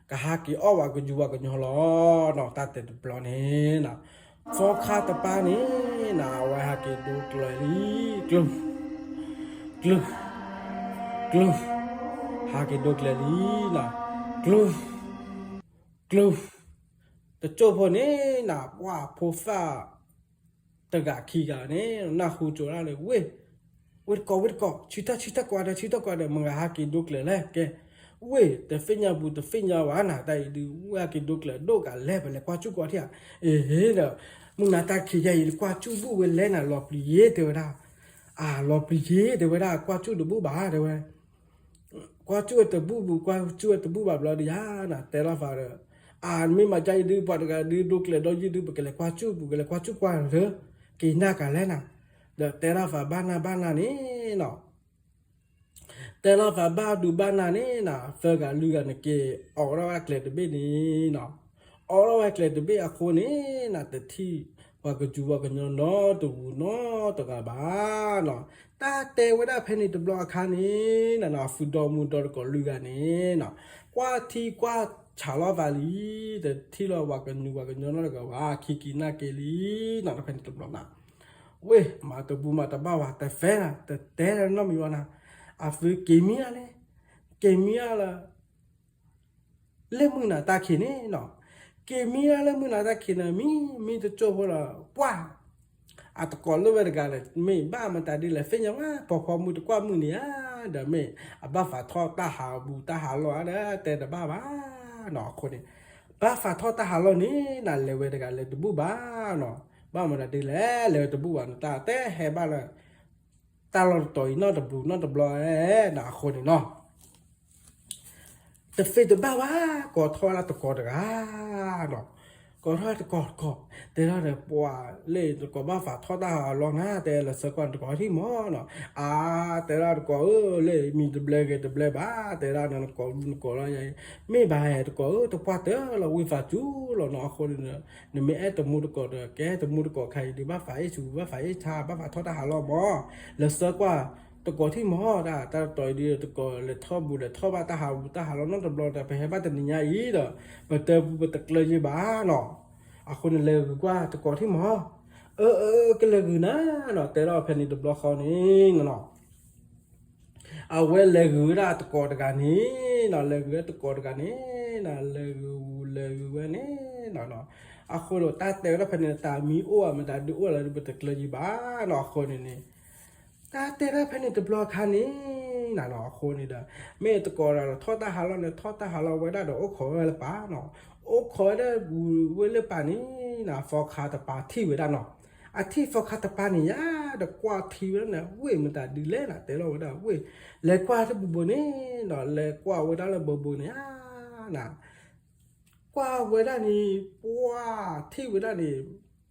ကဟးက့ၤအီၣ်ဝဲကယူၤဝဲကညီလီၤနီၤ. တၢ်တဲတဘျီန့ၣ်နီၤ သီခါတပၤန့ၣ်နၤ အဝဲဟးက့ၤဒိကျၢၤလံ, ကျၢၤ ကျၢၤ ကျၢၤ, ဟးက့ၤဒိကျၢၤလံနီၤ, ကျၢၤ ကျၢၤ, တစိၢ်ဖိန့ၣ်နၤ ပှၢ်ဖိသၣ် တဂၤခံဂၤန့ၣ် နၢ်ဟူကၠိဒၣ်လၢ ဝ့ၢ် ဝ့ၢ်တကိး ဝ့ၢ်တကိး ဆံထီၣ်ဆံထီၣ်ကွၢ်ဒီး ဆံထီၣ်ကွၢ်ဒီး မတၤဂၤဟးက့ၤဒိကျၢၤလဲၣ် ကဲ, ဝ့ၢ် တသ့ၣ်ညါပူၤ တသ့ၣ်ညါဝဲနၤ တၢ်အံၤဒုး ဝ့ၢ်ဟဲက့ၤဒိကျၢၤဒိၣ်ကးလဲၣ် ပလဲၤကွၢ်ကၠူၣ်ကွၢ်ထံၣ်ဧါ, အ့ ဒီး မုၢ်နၤတၢ်ခံးယါအံၤ ကွၢ်ကၠူၣ်ဘူၣ်ဝဲလဲၣ်နၤ လီၤပျံၤယ့ တဲဝဲဒၣ်, အၢ လီၤပျံၤယ့ တဲဝဲဒၣ် ကွၢ်ကၠူၣ်တဘူၣ်ဘၣ် တဲဝဲ ကွၢ်ကၠူၣ်ဝဲတဘူၣ်ဘူး ကွၢ်ကၠူၣ်ဝဲတဘူၣ်ဘၣ်ဘျီဒီးယါနၤ တဲထီၣ်သးဒီး, အၢ မ့ၢ်မၤဒ်အံၤဒုး ပှၤတဂၤဒုးဒိကျၢၤဒီးယုၢ်ဒုး ပကလဲၤကွၢ်ကၠူၣ် ပကလဲၤကွၢ်ကၠူၣ်ကွၢ်လၢ က့ၤနၢ်ကးလဲၣ်နၤ, ဒီးတဲထီၣ်သးဘၣ်နၢ်ဘၣ်နၢ်န့ၣ်နီၤ တဲထီၣ်သးဘၣ်ဒုးဘၣ်နၢ်န့ၣ်နၤ သၢဂၤလွံၢ်ဂၤန့ၣ်က့ၤ အိးထီၣ်ဝဲကျဲတဘ့ၣ်န့ၣ်နီၤ, အိးထီၣ်ဝဲကျဲတဘ့ၣ်အဃိန့ၣ်နၤ တထံၣ်ပှၤကစူၤပှၤကညီနီတဂၤနီတဂၤဘၣ်နီၤ. တၢ်တဲဝဲဒၣ်ဖဲန့ၣ်တဘျီအခါန့ၣ်နၤ ဖုဒီမုၢ်ဒီတကိးလွံၢ်ဂၤန့ၣ်နီၤ ကွၢ်ထံကွၢ်ဆးလီၤသးလံ, တထံၣ်လီၤပှၤကစူၤပှၤကညီနီတဂၤဘၣ် ခံက့ၤနၢ်က့ၤလံနီၤ တဖဲန့ၣ်တဘျီနၤ ဝ့ၢ် မၤတဘူၣ်မၤတဘၣ်ဝဲ တသဲနၤ တတဲနီတမံၤဝဲနၤ, အသုက့ၤမံအါလဲၣ်, က့ၤမံအါလၢ လၢမုၢ်နၤတၢ်ခံးန့ၣ်နီၤ, က့ၤမံအါလၢမုၢ်နၤတၢ်ခံးန့ၣ် မံ မံတစိၢ်ဖိဒီး ပှၢ် အတကိးလိၣ်ဝဲတဂၤဒီး မ့ၢ်ဘၣ်မတၤဒ်လဲၣ် သ့ၣ်ညါဝဲ ဖီဖီမုၢ်တကွၢ်မုၢ်န့ၣ်ဧါ, ဒီးမ့ၢ်အဘၣ်သးထီၣ်တၢ်ဟးဘူးတၢ်ဟးလီၢ်ဧါဒီး တဲတဘၣ်ဘၣ်နီၤ. အဃိန့ၣ် ဘၣ်သးထီၣ်တၢ်ဟးလီၢ်န့ၣ်နၤ လဲၤဝဲတဂၤလဲၤတဘူၣ်ဘၣ်နီၤ, ဘၣ်မတၤဒ်လဲၣ် လဲၤဝဲတဘူၣ်ဘၣ်န့ၣ် တၢ်တဲဟဲဘၣ်လၢ တၢ်လီၢ်တတီၤအံၤနီတဘျီနီတဘျီဧါနၤ အဃိန့ၣ်နီၤ တသ့တဘၣ်ဘၣ် ကိးထီၣ်ဝဲဒၣ်တကိးတဂၤနီၤ, ကိးထီၣ်တကိးတကိး တဲထီၣ်ဒီး ပှၤလၢတကိးဘၣ်သးထီၣ်တၢ်ဟးလီၢ်နၤ တဲလၢဆၢကွၢ်တကိးထံၣ်မၢ်နီၤ, အါ တဲဒၣ်တကိးဧၢ လၢမံၤတဘျဲဂ့ၤတဘျဲဘၣ် တဲဒၣ်နကိးနကိးလီၤယၤအံၤ မ့ၢ်ဘၣ်ဟဲတကိးဧၢ တပှၢ်တၢၢ်လီၤဝံသးစူၤလီၤနီၤ အဃိန့ၣ် နမ့ၢ်အဲၣ်တမူတကိးဒီး ကဲတမူတကိးခါအံၤဒုး ဘၣ်သးအ့ၣ်ဆူၣ် ဘၣ်သးအ့ၣ်ဆါ ဘၣ်သးထီၣ်တၢ်ဟးလီၢ်မၢ် လၢဆၢကွၢ်တကိးထံၣ်မၢ်ဒၣ် တၢ်တတီၤအံၤဒုး တကိးလဲၤထီၣ်ဘူးလဲၤထီၣ်ဘၣ်တၢ်ဟးဘူးတၢ်ဟးလီၢ်နီတဘျီဒီး ပဟဲဘၣ်တနံၤညါအံၤဒီး ပတၢ်ပူၤပတကျၢၤယံၤဘၣ်နီၤ အဃိန့ၣ် လဲၤဂုာ်ကွၢ်တကိးထံၣ်မၢ် အၢ အၢ ကလဲၤဂုာ်နၤနီၤ တဲထီၣ်ဖဲန့ၣ်တဘျီဃီန့ၣ်နီၤ အဝဲလဲၤဂုာ်ဝဲဒၣ်တကိးတဂၤန့ၣ်နီၤ လဲၤဂုာ်ဝဲတကိးတဂၤန့ၣ်နီၤ လဲၤဂုာ်ဝူၤလဲၤဂုာ်ဝဲန့ၣ်နီၤ အဃိဒီးတၢ်တဲဝဲဒၣ်ဖဲန့ၣ် တၢ်မံၤအိၣ်ဧါ မတၤဒုးအိၣ်လၢဒုး ပတကျၢၤယံၤဘၣ်နီၤ အဃိန့ၣ်န့ၣ် တၢ်တဲဒၣ်ဖဲန့ၣ်တဘျီခါန့ၣ်နၤနီၤ အဃိန့ၣ်ဒီး မ့ၢ်တကိးဒီးထီၣ်တၢ်ဟးလီၢ်န့ၣ် ထီၣ်တၢ်ဟးလီၢ်ဝဲဒၣ်ဒီး အိၣ်ခိးဝဲလၢပၢ်နီၤ အိၣ်ခိးဝဲဒၣ်ဝူၤဝဲလၢပၢ်န့ၣ်နၤ သီခါတပၤထံၣ်ဝဲဒၣ်နီၤ အထံၣ်သီခါတပၤန့ၣ်ယါ ဒီးကွၢ်ထံဝဲဒၣ်န့ၣ် ဝ့ၢ်မတၤဒုးလဲၣ်နၤ တဲလီၤဝဲဒၣ်ဝ့ၢ် လဲၤကွၢ်တဘူၣ်ဘိန့ၣ်ဒီး လဲၤကွၢ်ဝဲဒၣ်လၢဘိဘိန့ၣ်ဧါနၤ ကွၢ်ဝဲဒၣ်န့ၣ် ပှၢ်ထံၣ်ဝဲဒၣ်န့ၣ်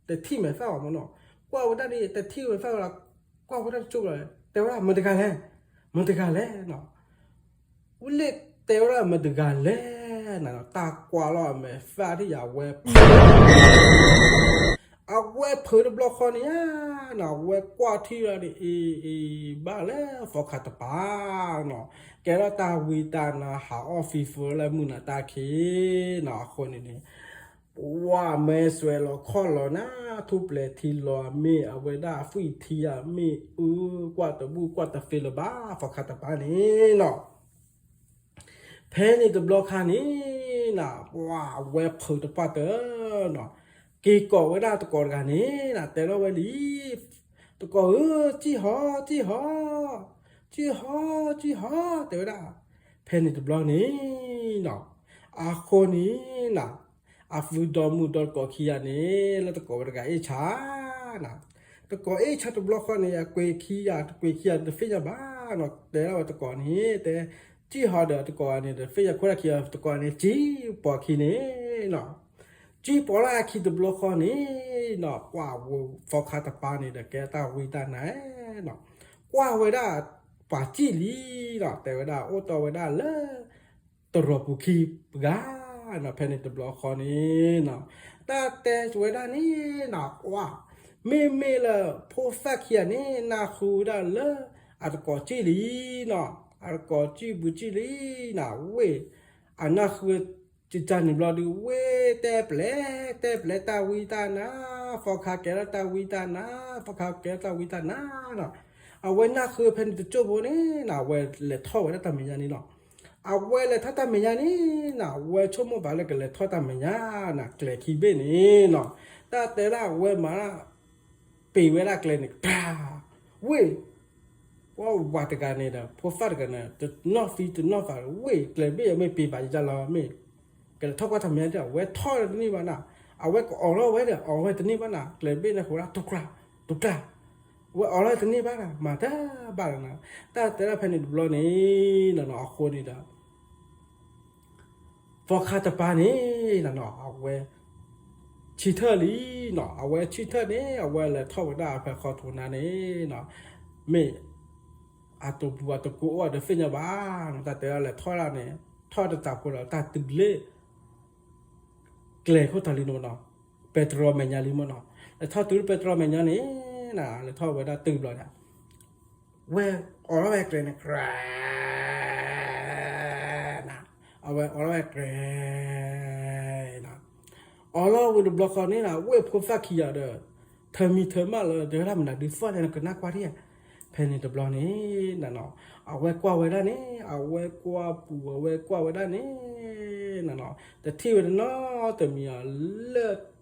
တထံၣ်မဲာ်သၣ်ဘၣ်မၢ်နီၤ ကွၢ်ဝဲဒၣ်န့ၣ် တထံၣ်မဲာ်သၣ်ဘၣ် ကွၢ်ဝဲဒၣ်တကၠိၢ်လီၤ တဲဝဲဒၣ်မတၤတဂၤလဲၣ် မတၤတဂၤလဲၣ်နီၤ ဝံၤလၢတဲဝဲဒၣ်မတၤတဂၤလဲၣ်နၤ တၢ်ကွၢ်လီၤအမဲာ်သၣ်ထံၣ်ယါဝဲ အဝဲဖုးတဘျီဃီန့ၣ်ဧါနၤ အဝဲကွၢ်ထံၣ်ဝဲဒၣ်န့ၣ် အ့ အ့ ဘၣ်လၢသီခါတပၤနီၤ ကဲထီၣ်တၢ်ဝံတၢ်နါဟးအီၣ်သံဖိလၢမုၢ်နၤတၢ်ခံးနီၤ အဃိန့ၣ်န့ၣ် ပှၢ်မဲာ်စွဲးလီၤခီၣ်လီၤနၤ ထူၣ်ပျဲၤထံလီၤအမ့ၢ် အဝဲဒၣ်သွံၣ်ထံအမ့ၢ် အၢ ကွၢ်တဘူၣ်ကွၢ်တသ့လၢၤဘၣ် သီခါတပၤန့ၣ်နီၤ ဖဲန့ၣ်တဘျီခါန့ၣ်နၤ ပှၢ်အဝဲဖုးတပှၢ်တၢၢ်နီၤ က့ၤကိးဝဲဒၣ်တကိးတဂၤန့ၣ်နၤ တဲထီၣ်ဝဲလံ တကိးဧၢ စံၣ်ဟီ စံၣ်ဟီ စံၣ်ဟီ စံၣ်ဟီ တဲဝဲဒၣ် ဖဲန့ၣ်တဘျီန့ၣ်နီၤ အဃိန့ၣ်နၤ အဖုဒီမုၣ်ဒီတကိးခံဂၤန့ၣ် လၢတကိးဝဲတဂၤအ့ၣ်ဆၣ်နၤ, တကိးအ့ၣ်ဆၣ်တဘျီဃီန့ၣ် အကွဲးခံဂၤ တကွဲးခံဂၤတသ့ၣ်ညါဘၣ်နၤ, တဲလီၤဝဲတကိးန့ၣ် တဲ စံၣ်ဟီဒီးတကိးန့ၣ် တသ့ၣ်ညါခိၣ်တၢ်ခံဂၤ တကိးန့ၣ် စံၣ်ပိာ်ခံန့ၣ်နၤ, စံၣ်ပိာ်လၢအခံတဘျီဃီန့ၣ်နၤ ကွၢ်ဝဲဖီခါတပၤန့ၣ်ဒီးကဲတၢ်ဝံတၢ်နါနၤ, ကွၢ်ဝဲဒၣ် ပှၤစံၣ်လံနၤ, တဲဝဲဒၣ်အိၣ်တီၢ်ဝဲဒၣ်လၢ တရီးပူၤခံပှၤဂၤနၤ, ဖဲန့ၣ်တဘျီဃီန့ၣ်နၤ, တၢ်တဲဝဲဒၣ်န့ၣ်နၤ ကွၢ် မ့မ့ၢ်လၢဖိသၣ်ခံဂၤန့ၣ် နၢ်ဟူဝဲဒၣ်လၢ အတကိးစံၣ်လံနၤ, အတကိးစံၣ်ဘူးစံၣ်လံနၤ, ဝ့ၢ် အနၢ်ဟူဝဲ ကန့ၣ်ဘျီဒုး ဝ့ၢ်တဲပျဲ တဲပျဲတၢ်ဝံတၢ်နါ, ဖီခါကဲထီၣ်တၢ်ဝံတၢ်နါ, ဖီခါကဲထီၣ်တၢ်ဝံတၢ်နါနၤ, အဝဲနၢ်ဟူဖဲန့ၣ်တစိၢ်ဖိန့ၣ်နၤ အဝဲလဲၤထီၣ်ဝဲဒၣ်တၢ်မဲာ်ညါန့ၣ်လီၤ. အဝဲလဲၤထီၣ်တၢ်မဲာ်ညါန့ၣ်နၤ အဝဲဆိကမိၣ်သးလၢကလဲၤထီၣ်တၢ်မဲာ်ညါနၤ ကျဲခံဘ့ၣ်န့ၣ်နၤ, တၢ်တဲဒၣ်အဝဲမၤ ပ့ၤဝဲဒၣ်ကျဲန့ၣ် က ဝ့ၢ် ပှၤဝၤတဂၤန့ၣ်ဒီး ဖိသၣ်တဂၤန့ၣ် တနီၣ်သံတနီၣ်သး ဝ့ၢ်ကျဲဘ့ၣ်အမ့ၢ်ပ့ၤဘၣ်ယၤလီၤမ့ၢ် ကလဲၤထီၣ်ကွၢ်တၢ်မဲာ်ညါ အဝဲထီၣ်တန့ၢ်ဘၣ်နၤ, အဝဲကအိးထီၣ်ဝဲဒီး အိးဝဲတန့ၢ်ဘၣ်နၤ, ကျဲဘ့ၣ်န့ၣ်ဃိဒၣ် တူၢ်ကျါ တူၢ်ကျါ, အဝဲအိးထီၣ်တန့ၢ်ဘၣ်နၤ မၤတဘၣ်လီၤနၤ, တၢ်တဲဒၣ်ဖဲန့ၣ်တဘျီန့ၣ်နၤ အဃိန့ၣ်ဒီး ဖီခါတပၤန့ၣ်နၤ အဝဲ ဆံထၢၣ်လံနၤ, အဝဲဆံထၢၣ်န့ၣ် အဝဲလဲၤထီၣ်ဝဲဒၣ်ဖဲဃီထိးနါန့ၣ်နၤ, မ့ၢ် အတပူၤအတကိးအိၣ်တသ့ၣ်ညါဘၣ်နၤ, တၢ်တဲဒၣ်လဲၤထီၣ်ဒၣ်န့ၣ် ထီၣ်တစးဖိဒီး တၢ်တုၤလၢ ကျဲခိၣ်ထီလံနၤ, ပဲတြီမဲာ်ညါလံမ့ၢ်နၤ, လဲၤထီၣ်တုၤလၢပဲတြီမဲာ်ညါန့ၣ် နၤ လဲၤထီၣ်ဝဲဒၣ်တုၤဘျီန့ၣ် ဝဲအိးထီၣ်ဝဲကျဲန့ၣ် ကြဲ နၤ, အဝဲအိးထီၣ်ဝဲကျဲ နၤ, အိးထီၣ်ဝံၤတဘျီဃီန့ၣ်နၤ ဝ့ၢ်ဖိသၣ်ခံဂၤဒီး ထၢမံထၢမၣ်လၢ တဲဝဲဒၣ်မနုၤဒုးသီၣ်လဲၣ် နကနၣ်ကွၢ်ဒံးဧါ, ဖဲန့ၣ်တဘျီန့ၣ်နၤ, အဝဲကွၢ်ဝဲဒၣ်န့ၣ် အဝဲကွၢ်ပူၤ အဝဲကွၢ်ဝဲဒၣ်န့ၣ်နၤ, တထံၣ်ဝဲတနီတမံၤအီၤလၢ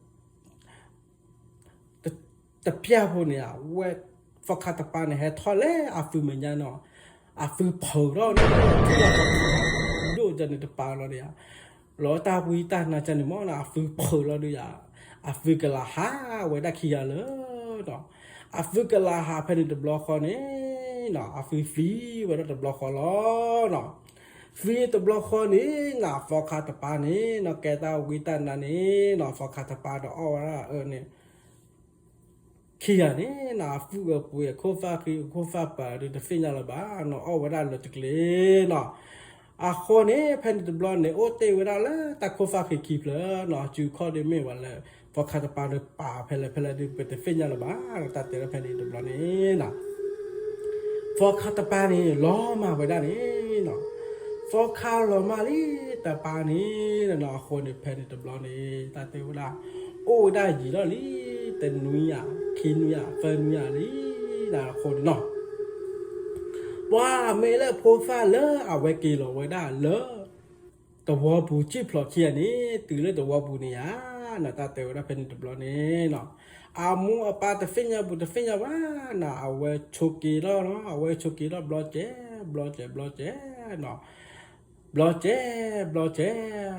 တပျၢ်ဖိန့ၣ် အဝဲ ဖီခါတပၤန့ၣ် ဟဲထီၣ်လၢအဖုမဲာ်ညါနၤ, အဖုဖုးထီၣ်န့ၣ် ဒိၣ်န့ၣ်တပၤလီၤဒီးယၤ, လီၤတၢ်ဝံတၢ်နါကန့ၣ်မ့ၢ်နၤ အဖုဖုးလီၤဒီးယၤ, အဖုကလၤဟးဝဲဒၣ်ခံဂၤလၢ အဖုကလၤဟးဖဲန့ၣ်တဘျီဃီန့ၣ်နၤ အဖုသံဝဲဒၣ်တဘျီဃီလီၤနၤ, သံတဘျီဃီန့ၣ်နၤ ဖီခါတပၤန့ၣ်နၤ ကဲတၢ်ဝံတၢ်နါန့ၣ်နၤ ဖီခါတပၤဒီးအီၣ်ဝဲဒၣ်အၢန့ၣ် ခံဂၤန့ၣ်နၤ အဖုအပှ့ၤအခိၣ်သၣ်ဃံအခိၣ်သၣ်ပၤဒီးတသ့ၣ်ညါလၢၤဘၣ်နၤ အီၣ်ဝဲဒၣ်လၢတကျ့နၤ, အဃိန့ၣ် ဖဲန့ၣ်တဘျီန့ၣ် အိၣ်တ့ၢ်ဝဲဒၣ်လၢတၢ်ခိၣ်သၣ်ဃံခံဖျၢၣ်နၤ စုခီၣ်ဒုးမ့ၢ်ဝဲလၢ ဖီခါတပၤဒီးပာ်ဖဲလဲၣ်ဖဲလဲၣ်ဒီး ပတသ့ၣ်ညါလၢၤဘၣ်နၤ တၢ်တဲလၢဖဲန့ၣ်တဘျီန့ၣ်နၤ ဖီခါတပၤန့ၣ် လီၤမၢ်ဝဲဒၣ်န့ၣ်နၤ, ဖီခါလီၤမၢ်လံတပၤန့ၣ်နၤ အဃိန့ၣ် ဖဲန့ၣ်တဘျီန့ၣ် တၢ်တဲဝဲဒၣ် အိၣ်ဝဲဒၣ်ယံာ်ထီၣ်လံ တနွံဧါ ခံနွံဧါ သၢနွံဧါလံနၤ အဃိန့ၣ်နၤ ပှၤမ့ၢ်လၢဖိသၣ်လၢအဝဲက့ၤလီၤဝဲဒၣ်လၢ သဝီပူၤ စံၣ်ဖျိးခံဂၤန့ၣ် တုၤလၢသဝီပူၤန့ၣ်ဧါနၤ တၢ်တဲဝဲဒၣ်ဖဲန့ၣ်တဘျီန့ၣ်နၤ, အမိၢ်အပၢ်တသ့ၣ်ညါပူၤ တသ့ၣ်ညါဘၣ်နၤ အဝဲဆိးက့ၤထီၣ်နၤ အဝဲဆိးက့ၤထီၣ်ဘျီကဲ ဘျီကဲဘျီကဲနၤ, ဘျီကဲ ဘျီကဲ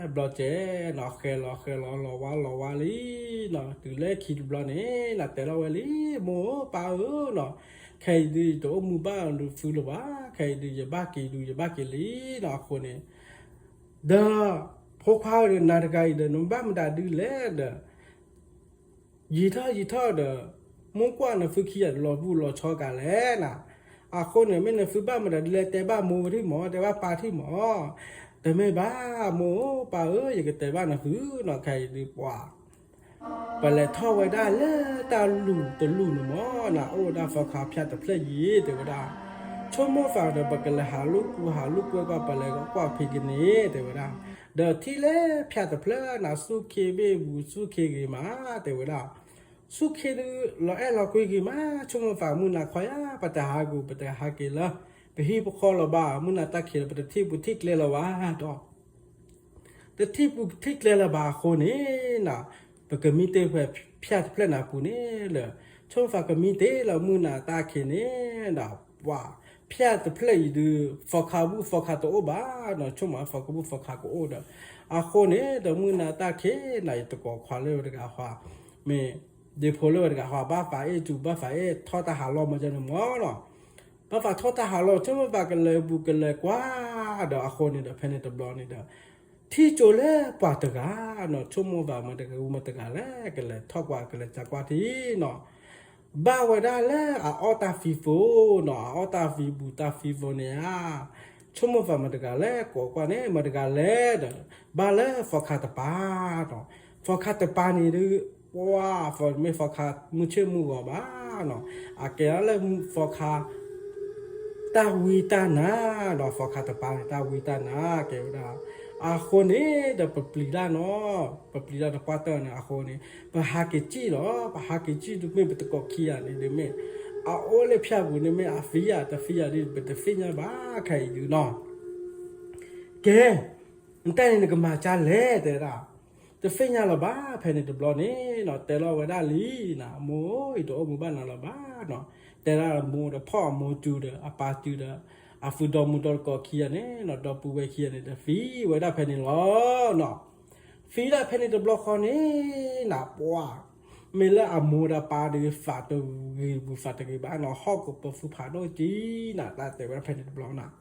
ဘျီကဲနၤ ဃဲၤလီၤဃဲၤလီၤ လီၤဝါလီၤဝါလံနၤ တုၤလၢခံတဘျီန့ၣ် နၤတဲလီၤဝဲလံ မိၢ်ဧၢပၢ်ဧၢနၤ, ခဲအံၤဒုး ယတအိၣ်မူဘၣ်နဖုလၢၤဘၣ် ခဲအံၤဒုး ယဘၣ်က့ၤဒုး ယဘၣ်က့ၤလံနၤ အဃိန့ၣ် ဒီး ဖိခွါဧၢ နၤတဂၤအံၤဒီး နဘၣ်မတၤဒုးလဲၣ်ဒီး ယံာ်ထီၣ်ယံာ်ထီၣ်ဒီး မိၢ်ကွၢ်နဖုခံဂၤလီၤဘူၣ်လီၤဆီကၤလဲၣ်နၤ, အဃိန့ၣ် မ့ၢ်နဖုဘၣ်မတၤဒုးလဲၣ် တဲဘၣ်မိၢ်ဝဲဒၣ်မး တဲဘၣ်ပၢ်ထံၣ်မး, တမ့ၢ်ဘၣ် မိၢ်ဧၢပၢ်ဧၢ ယကတဲဘၣ်နဖုနီၤ ခဲအံၤဒုးပှၤ ပလဲၤထီၣ်ဝဲဒၣ်လၢတၢ်လူၢ်တလူၢ်န့ၣ်မး နၤ အိၣ်ဝဲဒၣ်သီခါဖၠၣ်တဖျၢၣ်ယံၤ တဲဝဲဒၣ်, ဆိကမိၣ်သးဒီး ပကလဲၤဟးလိာ်ကွဲဟးလိာ်ကွဲကွၢ် ပလဲၤကွၢ်ဖံးကန့ၣ် တဲဝဲဒၣ်, ဒီးထံၣ်လၢဖၠၣ်တဖျၢၣ်နၤ ဆူၣ်ခ့ဘ့ၣ်ပူၤ ဆူၣ်ခ့ဂ့ၤမး တဲဝဲဒၣ်, ဆူၣ်ခ့ဒုး လီၤအဲၣ်လီၤကွံဂ့ၤမး ဆိကမိၣ်သး မုၢ်နၤခီယၤ ပတဟးကူာ် ပတဟးက့ၤလၢ ပဟံၣ်ပဃီလၢၤဘၣ် မုၢ်နၤတၢ်ခံးလၢ ပတထံၣ်ပူၤထံၣ်ကျဲလၢၤဘၣ်ဒီး တထံၣ်ပူၤထံၣ်ကျဲလၢၤဘၣ်အဃိန့ၣ်နၤ, ပကမံတ့ၢ်ဖဲဖၠၣ်တဖျၢၣ်နၤပူၤန့ၣ်လၢ ဆိကမိၣ်သးကမံတ့ၢ်လၢမုၢ်နၤတၢ်ခံးန့ၣ်ဒီး ပှၤ ဖၠၣ်တဖျၢၣ်အံၤဒုး သီခါဘူၣ်သီခါတအိၣ်ဘၣ်နီၤ, ဆိကမိၣ်သီခါဘူၣ်သီခါကအိၣ်ဒီး, အဃိန့ၣ် ဒီးမုၢ်နၤတၢ်ခံးနၤ ယတကိးခွါလၢဝဲတဂၤဃီ, မ့ၢ်ဒ့ဖိလၢဝဲတဂၤဃီ ဘၣ်သးအ့ၣ်တူ ဘၣ်သးအ့ၣ်ထီၣ်တၢ်ဟးလီၢ်မၤကန့ၣ်မၢ်နီၤ, ဘၣ်သးထီၣ်တၢ်ဟးလီၢ် ဆိကမိၣ်သးကလဲၤဘူၣ်ကလဲၤကွၢ်ဒီး အဃိန့ၣ်ဒီး ဖဲန့ၣ်တဘျီန့ၣ်ဒီး ထံၣ်ကၠိလၢပှၤတဂၤနီၤ, ဆိကမိၣ်သးမတဂၤမတဂၤလဲၣ် ကလဲၤထီၣ်ကွၢ်ကလဲၤစးကွၢ်ထံနီၤ, ဘၣ်ဝဲဒၣ်လၢအအီၣ်တၢ်သံဖိနီၤ, အအီၣ်တၢ်သံဘူၣ်တၢ်သံဖိန့ၣ်ဧါ, ဆိကမိၣ်သးမတဂၤလဲၣ် ကိးကွၢ်န့ၣ် မတဂၤလဲၣ်ဒီး, ဘၣ်လၢသီခါတပၤနီၤ, သီခါတပၤန့ၣ်ဒုး ပှၤသီမ့ၢ်သီခါမုၢ်ဆ့ၣ်မုၢ်ဂီၤဘၣ်နီၤ, အကဲဒၣ်လၢသီခါ တၢ်ဝံတၢ်နါဒီး သီခါတပၤန့ၣ် တၢ်ဝံတၢ်နါကဲဝဲဒၣ်, အဃိန့ၣ်ဒီး ပပျံၤတၢ်နီၤ, ပပျံၤတၢ်တပှၢ်တၢၢ်န့ၣ် အဃိန့ၣ် ပဟးက့ၤစံၣ်လီၤ, ပဟးက့ၤစံၣ်ဒုးမ့ၢ်ပတကိးခံဂၤန့ၣ်ဒုးမ့ၢ်, အအိၣ်လၢဖၠၣ်ပူၤန့ၣ်မ့ၢ် အသံဧါတသံဧါဒုး ပတသ့ၣ်ညါဘၣ်ခဲအံၤဒုးနီၤ, ကဲ နတၢ်န့ၣ်နကမၤကၢ်လဲၣ်တဲဒၣ်, တသ့ၣ်ညါလၢၤဘၣ် ဖဲန့ၣ်တဘျီန့ၣ်နီၤ, တဲလီၤဝဲဒၣ်လံနီၤ, အမိၢ်အံၤတအိၣ်မူဘၣ်နၤလၢၤဘၣ်နီၤ, တဲဒၣ်အမိၢ်ဒီးဖီၣ်အမိၢ်စုဒီး အပၢ်စုဒီး အသုဒီမုၢ်ဒီတကိးခံဂၤန့ၣ်နီၤ, ဒီပုၢ်ဝဲၢ်ခံဂၤန့ၣ်ဒီး သံဝဲဒၣ်ဖဲန့ၣ်လီၤနီၤ, သံဒၣ်ဖဲန့ၣ်တဘျီဃီန့ၣ်နီၤ, ပှၤ မ့ၢ်လၢအမိၢ်ဒီးပၢ်ဒီး သးတဂ့ၤဘူၣ်သးတဂ့ၤဘၣ်နီၤ, ဟီၣ်ကပၢၤဖုဖးဒိၣ်ကံနီၤ, တၢ်တဲဝဲဒၣ်ဖဲန့ၣ်တဘျီနီၤ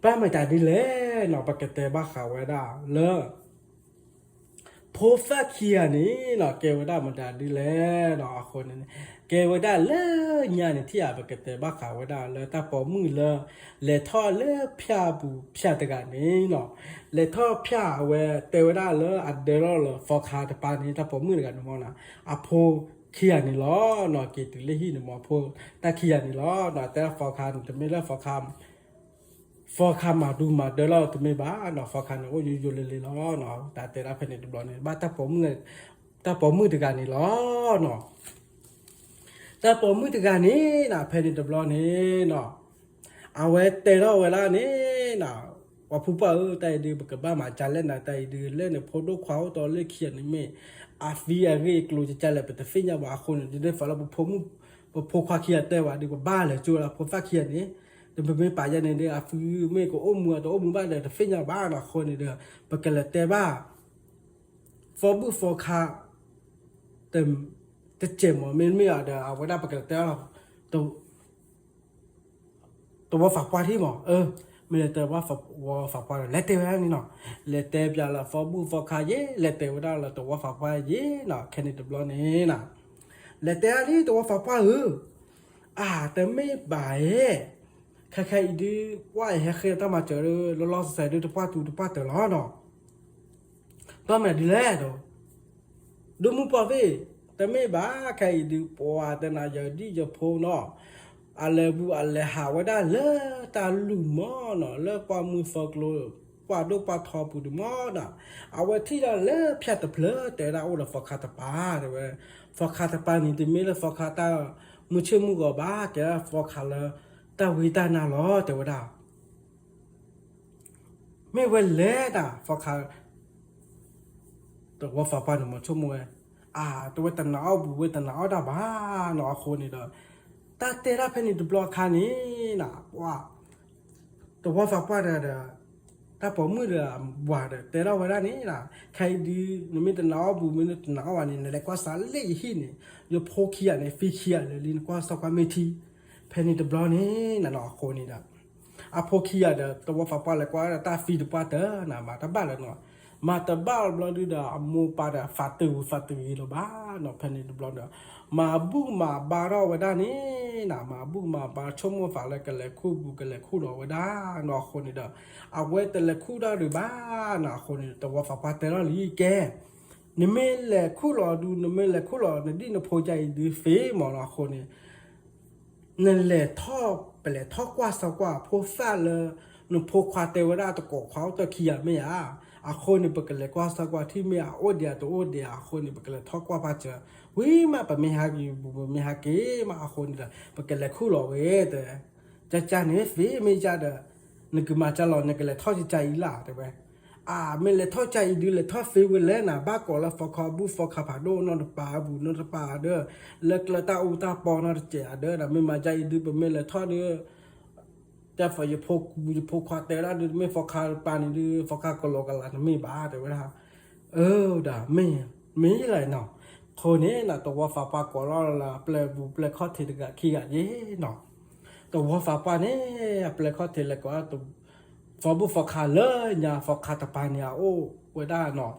ဘၣ်မတၤဒ်လဲၣ်နီၤ, ပကတဲဘၣ်ဃးဝဲဒၣ်လၢ ဖိသၣ်ခံဂၤန့ၣ်နီၤ, ကဲဝဲဒၣ်မတၤဒ်လဲၣ်နီၤ, အဃိန့ၣ် ကဲဝဲဒၣ်လၢညါန့ၣ်ထံၣ်ဧါ, ပကတဲဘၣ်ဃးဝဲဒၣ်လၢတၢ်ပိာ်မုၣ်လၢ လဲၤထီၣ်လၢဖၠၣ်ပူၤဖၠၣ်တဂၤန့ၣ်နီၤ, လဲၤထီၣ်ဖၠၣ်အဝဲတဲဝဲဒၣ်လၢအဒၢလီၤလၢသီခါတပၤန့ၣ် တၢ်ပိာ်မုၣ်တဂၤန့ၣ်မၢ်နီၤ, အဖိခံဂၤန့ၣ်လီၤနီၤ, က့ၤတုၤလၢဟံၣ်န့ၣ်မၢ် အဖိတၢ်ခံဂၤန့ၣ်လီၤနီၤ, တဲသီခါန့ၣ် တမ့ၢ်လၢသီခါ သီခါမၤဒူမၤဒၢလီၤတမ့ၢ်ဘၣ်နီၤ, သီခါန့ၣ်အိၣ်ယိယိလ့လ့လီၤနီၤ, တၢ်တဲဒၣ်ဖဲန့ၣ်တဘျီန့ၣ် ဘၣ်တၢ်ပိာ်မုၣ် တၢ်ပိာ်မုၣ်တဂၤန့ၣ်လီၤနီၤ, တၢ်ပိာ်မုၣ်တဂၤန့ၣ်နီၤ, ဖဲန့ၣ်တဘျီန့ၣ်နီၤ, အဝဲတဲထီၣ်ဝဲဒၣ်န့ၣ်နီၤ, ပှၤဖုပှၢ်ဧၢ တၢ်အံၤဒုး ပကဘၣ်မၤကၢ်လဲၣ်နၤ တၢ်အံၤဒုး လၢန့ၣ်ဖိဒိၣ်ခွါအိၣ်တီလၢခံဂၤန့ၣ်မ့ၢ် အသံအဂ့ၢ်အကျိၤကကလဲၣ် ပတသ့ၣ်ညါဘၣ်အဃိန့ၣ် ဒ်န့ၣ်သးလၢပဖိမုၣ် ပဖိခွါခံဂၤတဲဝဲဒုး ပဘၣ်လဲၤကၠိလၢဖိသၣ်ခံဂၤန့ၣ်, ဒီးပမ့ၢ်ပာ်ယဲန့ၣ်ဒီး အသုမ့ၢ်ကအိၣ်မူအတအိၣ်မူဘၣ်ဒီး တသ့ၣ်ညါဘၣ်နီၤ, အဃိန့ၣ်ဒီး ပကလဲၤတဲဘၣ် သီဘူၣ်သီခါ တစဲးမး မ့တမ့ၢ်ဒီး အဝဲဒၣ်ပကလဲၤတဲ တဝီသးပှၢ်ထံၣ်မး, မ့ၢ်လဲၤတဲဝီသးပှၢ်ဒီး လဲၤတဲဝဲဒၣ်န့ၣ်နီၤ, လဲၤတဲပၠးလၢသီဘူၣ်သီခါယဲ, လဲၤတဲဝဲဒၣ်လၢတဝီသးပှၢ်ယဲနီၤ, ခဲန့ၣ်တဘျီန့ၣ်နီၤ, လဲၤတဲဒၣ်လံတဝီသးပှၢ်ဧၢ, အါ တမ့ၢ်ဘၣ်ဧဲ, ခဲခဲအံၤဒုး ပှၢ်အံၤဟဲဃ့တၢ်မၤစၢၤလၢလီၢ်လီၢ်ဆဲးဆဲးဒုး တပှၢ်တူတပှၢ်တၢၢ်လီၤနီၤ ဘၣ်မနုၤဒ်လဲၣ်ဒီး, ဒိၣ်မုၢ်ပှၢ်သ့ၣ်, တမ့ၢ်ဘၣ်ခဲအံၤဒုး ပှၤတနၤယဒံၣ်ယဖိနီၤ, အလဲၤဘူၣ်အလဲၤဟးဝဲဒၣ်လၢတၢ်လူၢ်မီၢ်နီၤ, လၢပှၢ်မုၢ်သီကျိ ပှၢ်ဒိၣ်ပှၢ်ထီပူၤဒုးမီၢ်နီၤ, အဝဲထံၣ်ဒီးလၢဖၠၣ်တဖျၢၣ် တဲဝဲဒၣ်အိၣ်ဒီးသီခါတပၤ တဲဝဲ, သီခါတပၤန့ၣ် တမ့ၢ်လၢသီခါတၢ်မုၢ်ဆ့ၣ်မုၢ်ဂီၤဘၣ်, ကဲဒၣ်သီခါလၢ တၢ်ဝံတၢ်နါလီၤ တဲဝဲဒၣ် မ့ၢ်ဝဲလဲၣ်တၢ် သီခါ တဝီသးပှၢ်န့ၣ်မ့ၢ်ဆိကမိၣ်ဝဲ, အါ တဝဲတနာ်အီၣ်ဘူးဝဲတနာ်အီၣ်တၢ်ဘၣ်နီၤ အဃိန့ၣ်ဒီး, တၢ်တဲဒၣ်ဖဲန့ၣ်တဘျီအခါန့ၣ်နီၤ ပှၤ တဝီသးပှၢ်ဒီး တၢ်ပိာ်မုၣ်ဒီးအဝၤဒီး တဲထီၣ်ဝဲဒၣ်န့ၣ်နီၤ, ခဲအံၤဒုး နမ့ၢ်တနာ်အီၣ်ဘူး မ့ၢ်နတနာ်အီၣ်ဘၣ်န့ၣ် နလဲၤကွၢ်စးလၢယဟံၣ်န့ၣ်, ယဖိခံဂၤန့ၣ် သံခံဂၤလၢာ်လံ နကွၢ်စးကွၢ်မ့ၢ်ထံ, ဖဲန့ၣ်တဘျီန့ၣ်နီၤ အဃိန့ၣ်ဒီး အဖိခံဂၤဒီး တဝီသးပှၢ်လဲၤကွၢ်ဒီးတၢ်သံတပှၢ်တၢၢ်နီၤ မၤတဘၣ်လၢၤနီၤ, မၤတဘၣ်ဘျီဒုးဒီး အမိၢ်ပၢ်ဒီးသးတဂုာ်သးတဂ့ၤလၢၤဘၣ်နီၤ, ဖဲန့ၣ်တဘျီဒီး မၤဘူၣ်မၤဘါထီၣ်ဝဲဒၣ်န့ၣ်နီၤ, မၤဘူၣ်မၤဘါဆိကမိၣ်သးလၢကလဲၤခူၣ်ဘူးကလဲၤခူၣ်လီၤဝဲဒၣ်နီၤ အဃိန့ၣ်ဒီး အဝဲတလဲၤခူၣ်တၢ်ဒုးဘၣ်နီၤ, အဃိန့ၣ် တဝီသးပှၢ်တဲထီၣ်လံကဲ နမ့ၢ်လဲၤခူၣ်လီၤဒုး နမ့ၢ်လဲၤခူၣ်လီၤ နဒံၣ်နဖိကါအံၤဒုးသ့မးနီၤ အဃိန့ၣ် နလဲၤထီၣ် ပလဲၤထီၣ်ကွၢ်စၢၤကွၢ်ဖိသၣ်လၢ နဖိခွါတဲဝဲဒၣ်တကိးခွါအိၣ်တၢ်ခံဂၤမ့ၢ်ဧါ, အဃိန့ၣ် ပကလဲၤကွၢ်စၢၤကွၢ်ထံၣ်မ့ၢ်အအိၣ်ဒံးဧါတအိၣ်ဒံးဧါ အဃိန့ၣ် ပကလဲၤထီၣ်ကွၢ်ပာ်စၢၤ, ဝံၤမး ပမ့ၢ်ဟဲက့ၤ ပမ့ၢ်ဟဲက့ၤမး အဃိန့ၣ်ဒီး ပကလဲၤခူၣ်လီၤဝဲ တဲ ကၠၢ်ကၠၢ်န့ၣ်သ့မ့ၢ်ယါဒီး နကမၤကၢ်လီၤ နကလဲၤထီၣ်ကၠၢ်ကၠၢ်အံၤလၢ တဲဝဲ, အါ မ့ၢ်လဲၤထီၣ်ကၠၢ်အံၤဒုး လဲၤထီၣ်သ့ဝဲလဲၣ်နၤ ဘၣ်ကိးလၢသီခါဘူၣ်သီခါဖးဒိၣ်နီတပၤအပူၤနီတပၤဒီး လၢကျၢၤတၢ်အူတၢ်ပီနီတစဲးအဒၢဒီး မ့ၢ်မၤကၠၢ်အံၤဒုး ပမ့ၢ်လဲၤထီၣ်ဒီး တဲဖီယဖိကူ ယဖိခွါတဲဝဲဒၣ်ဒုး တမ့ၢ်ဖီခါတပၤန့ၣ်ဒုး ဖီခါကလီကလးတမ့ၢ်ဘၣ် တဲဝဲဒၣ်. အၢ ဒီးမ့ၢ် မ့ၢ်လီၤနီၤ. အဃိန့ၣ်နီၤ သဝီသးပှၢ်ကိးလီၤလၢအပျဲၢ်ပူၤ ပျဲၢ်ခီၣ်ထံးတဂၤခံဂၤယ့ၣ်နီၤ. သဝီသးပှၢ်န့ၣ် အပျဲၢ်ခီၣ်ထံးလဲၤကိး သဝီပူၤ ဖီခါလၢညါ ဖီခါတပၤန့ၣ်အအိၣ်ဝဲဒၣ်နီၤ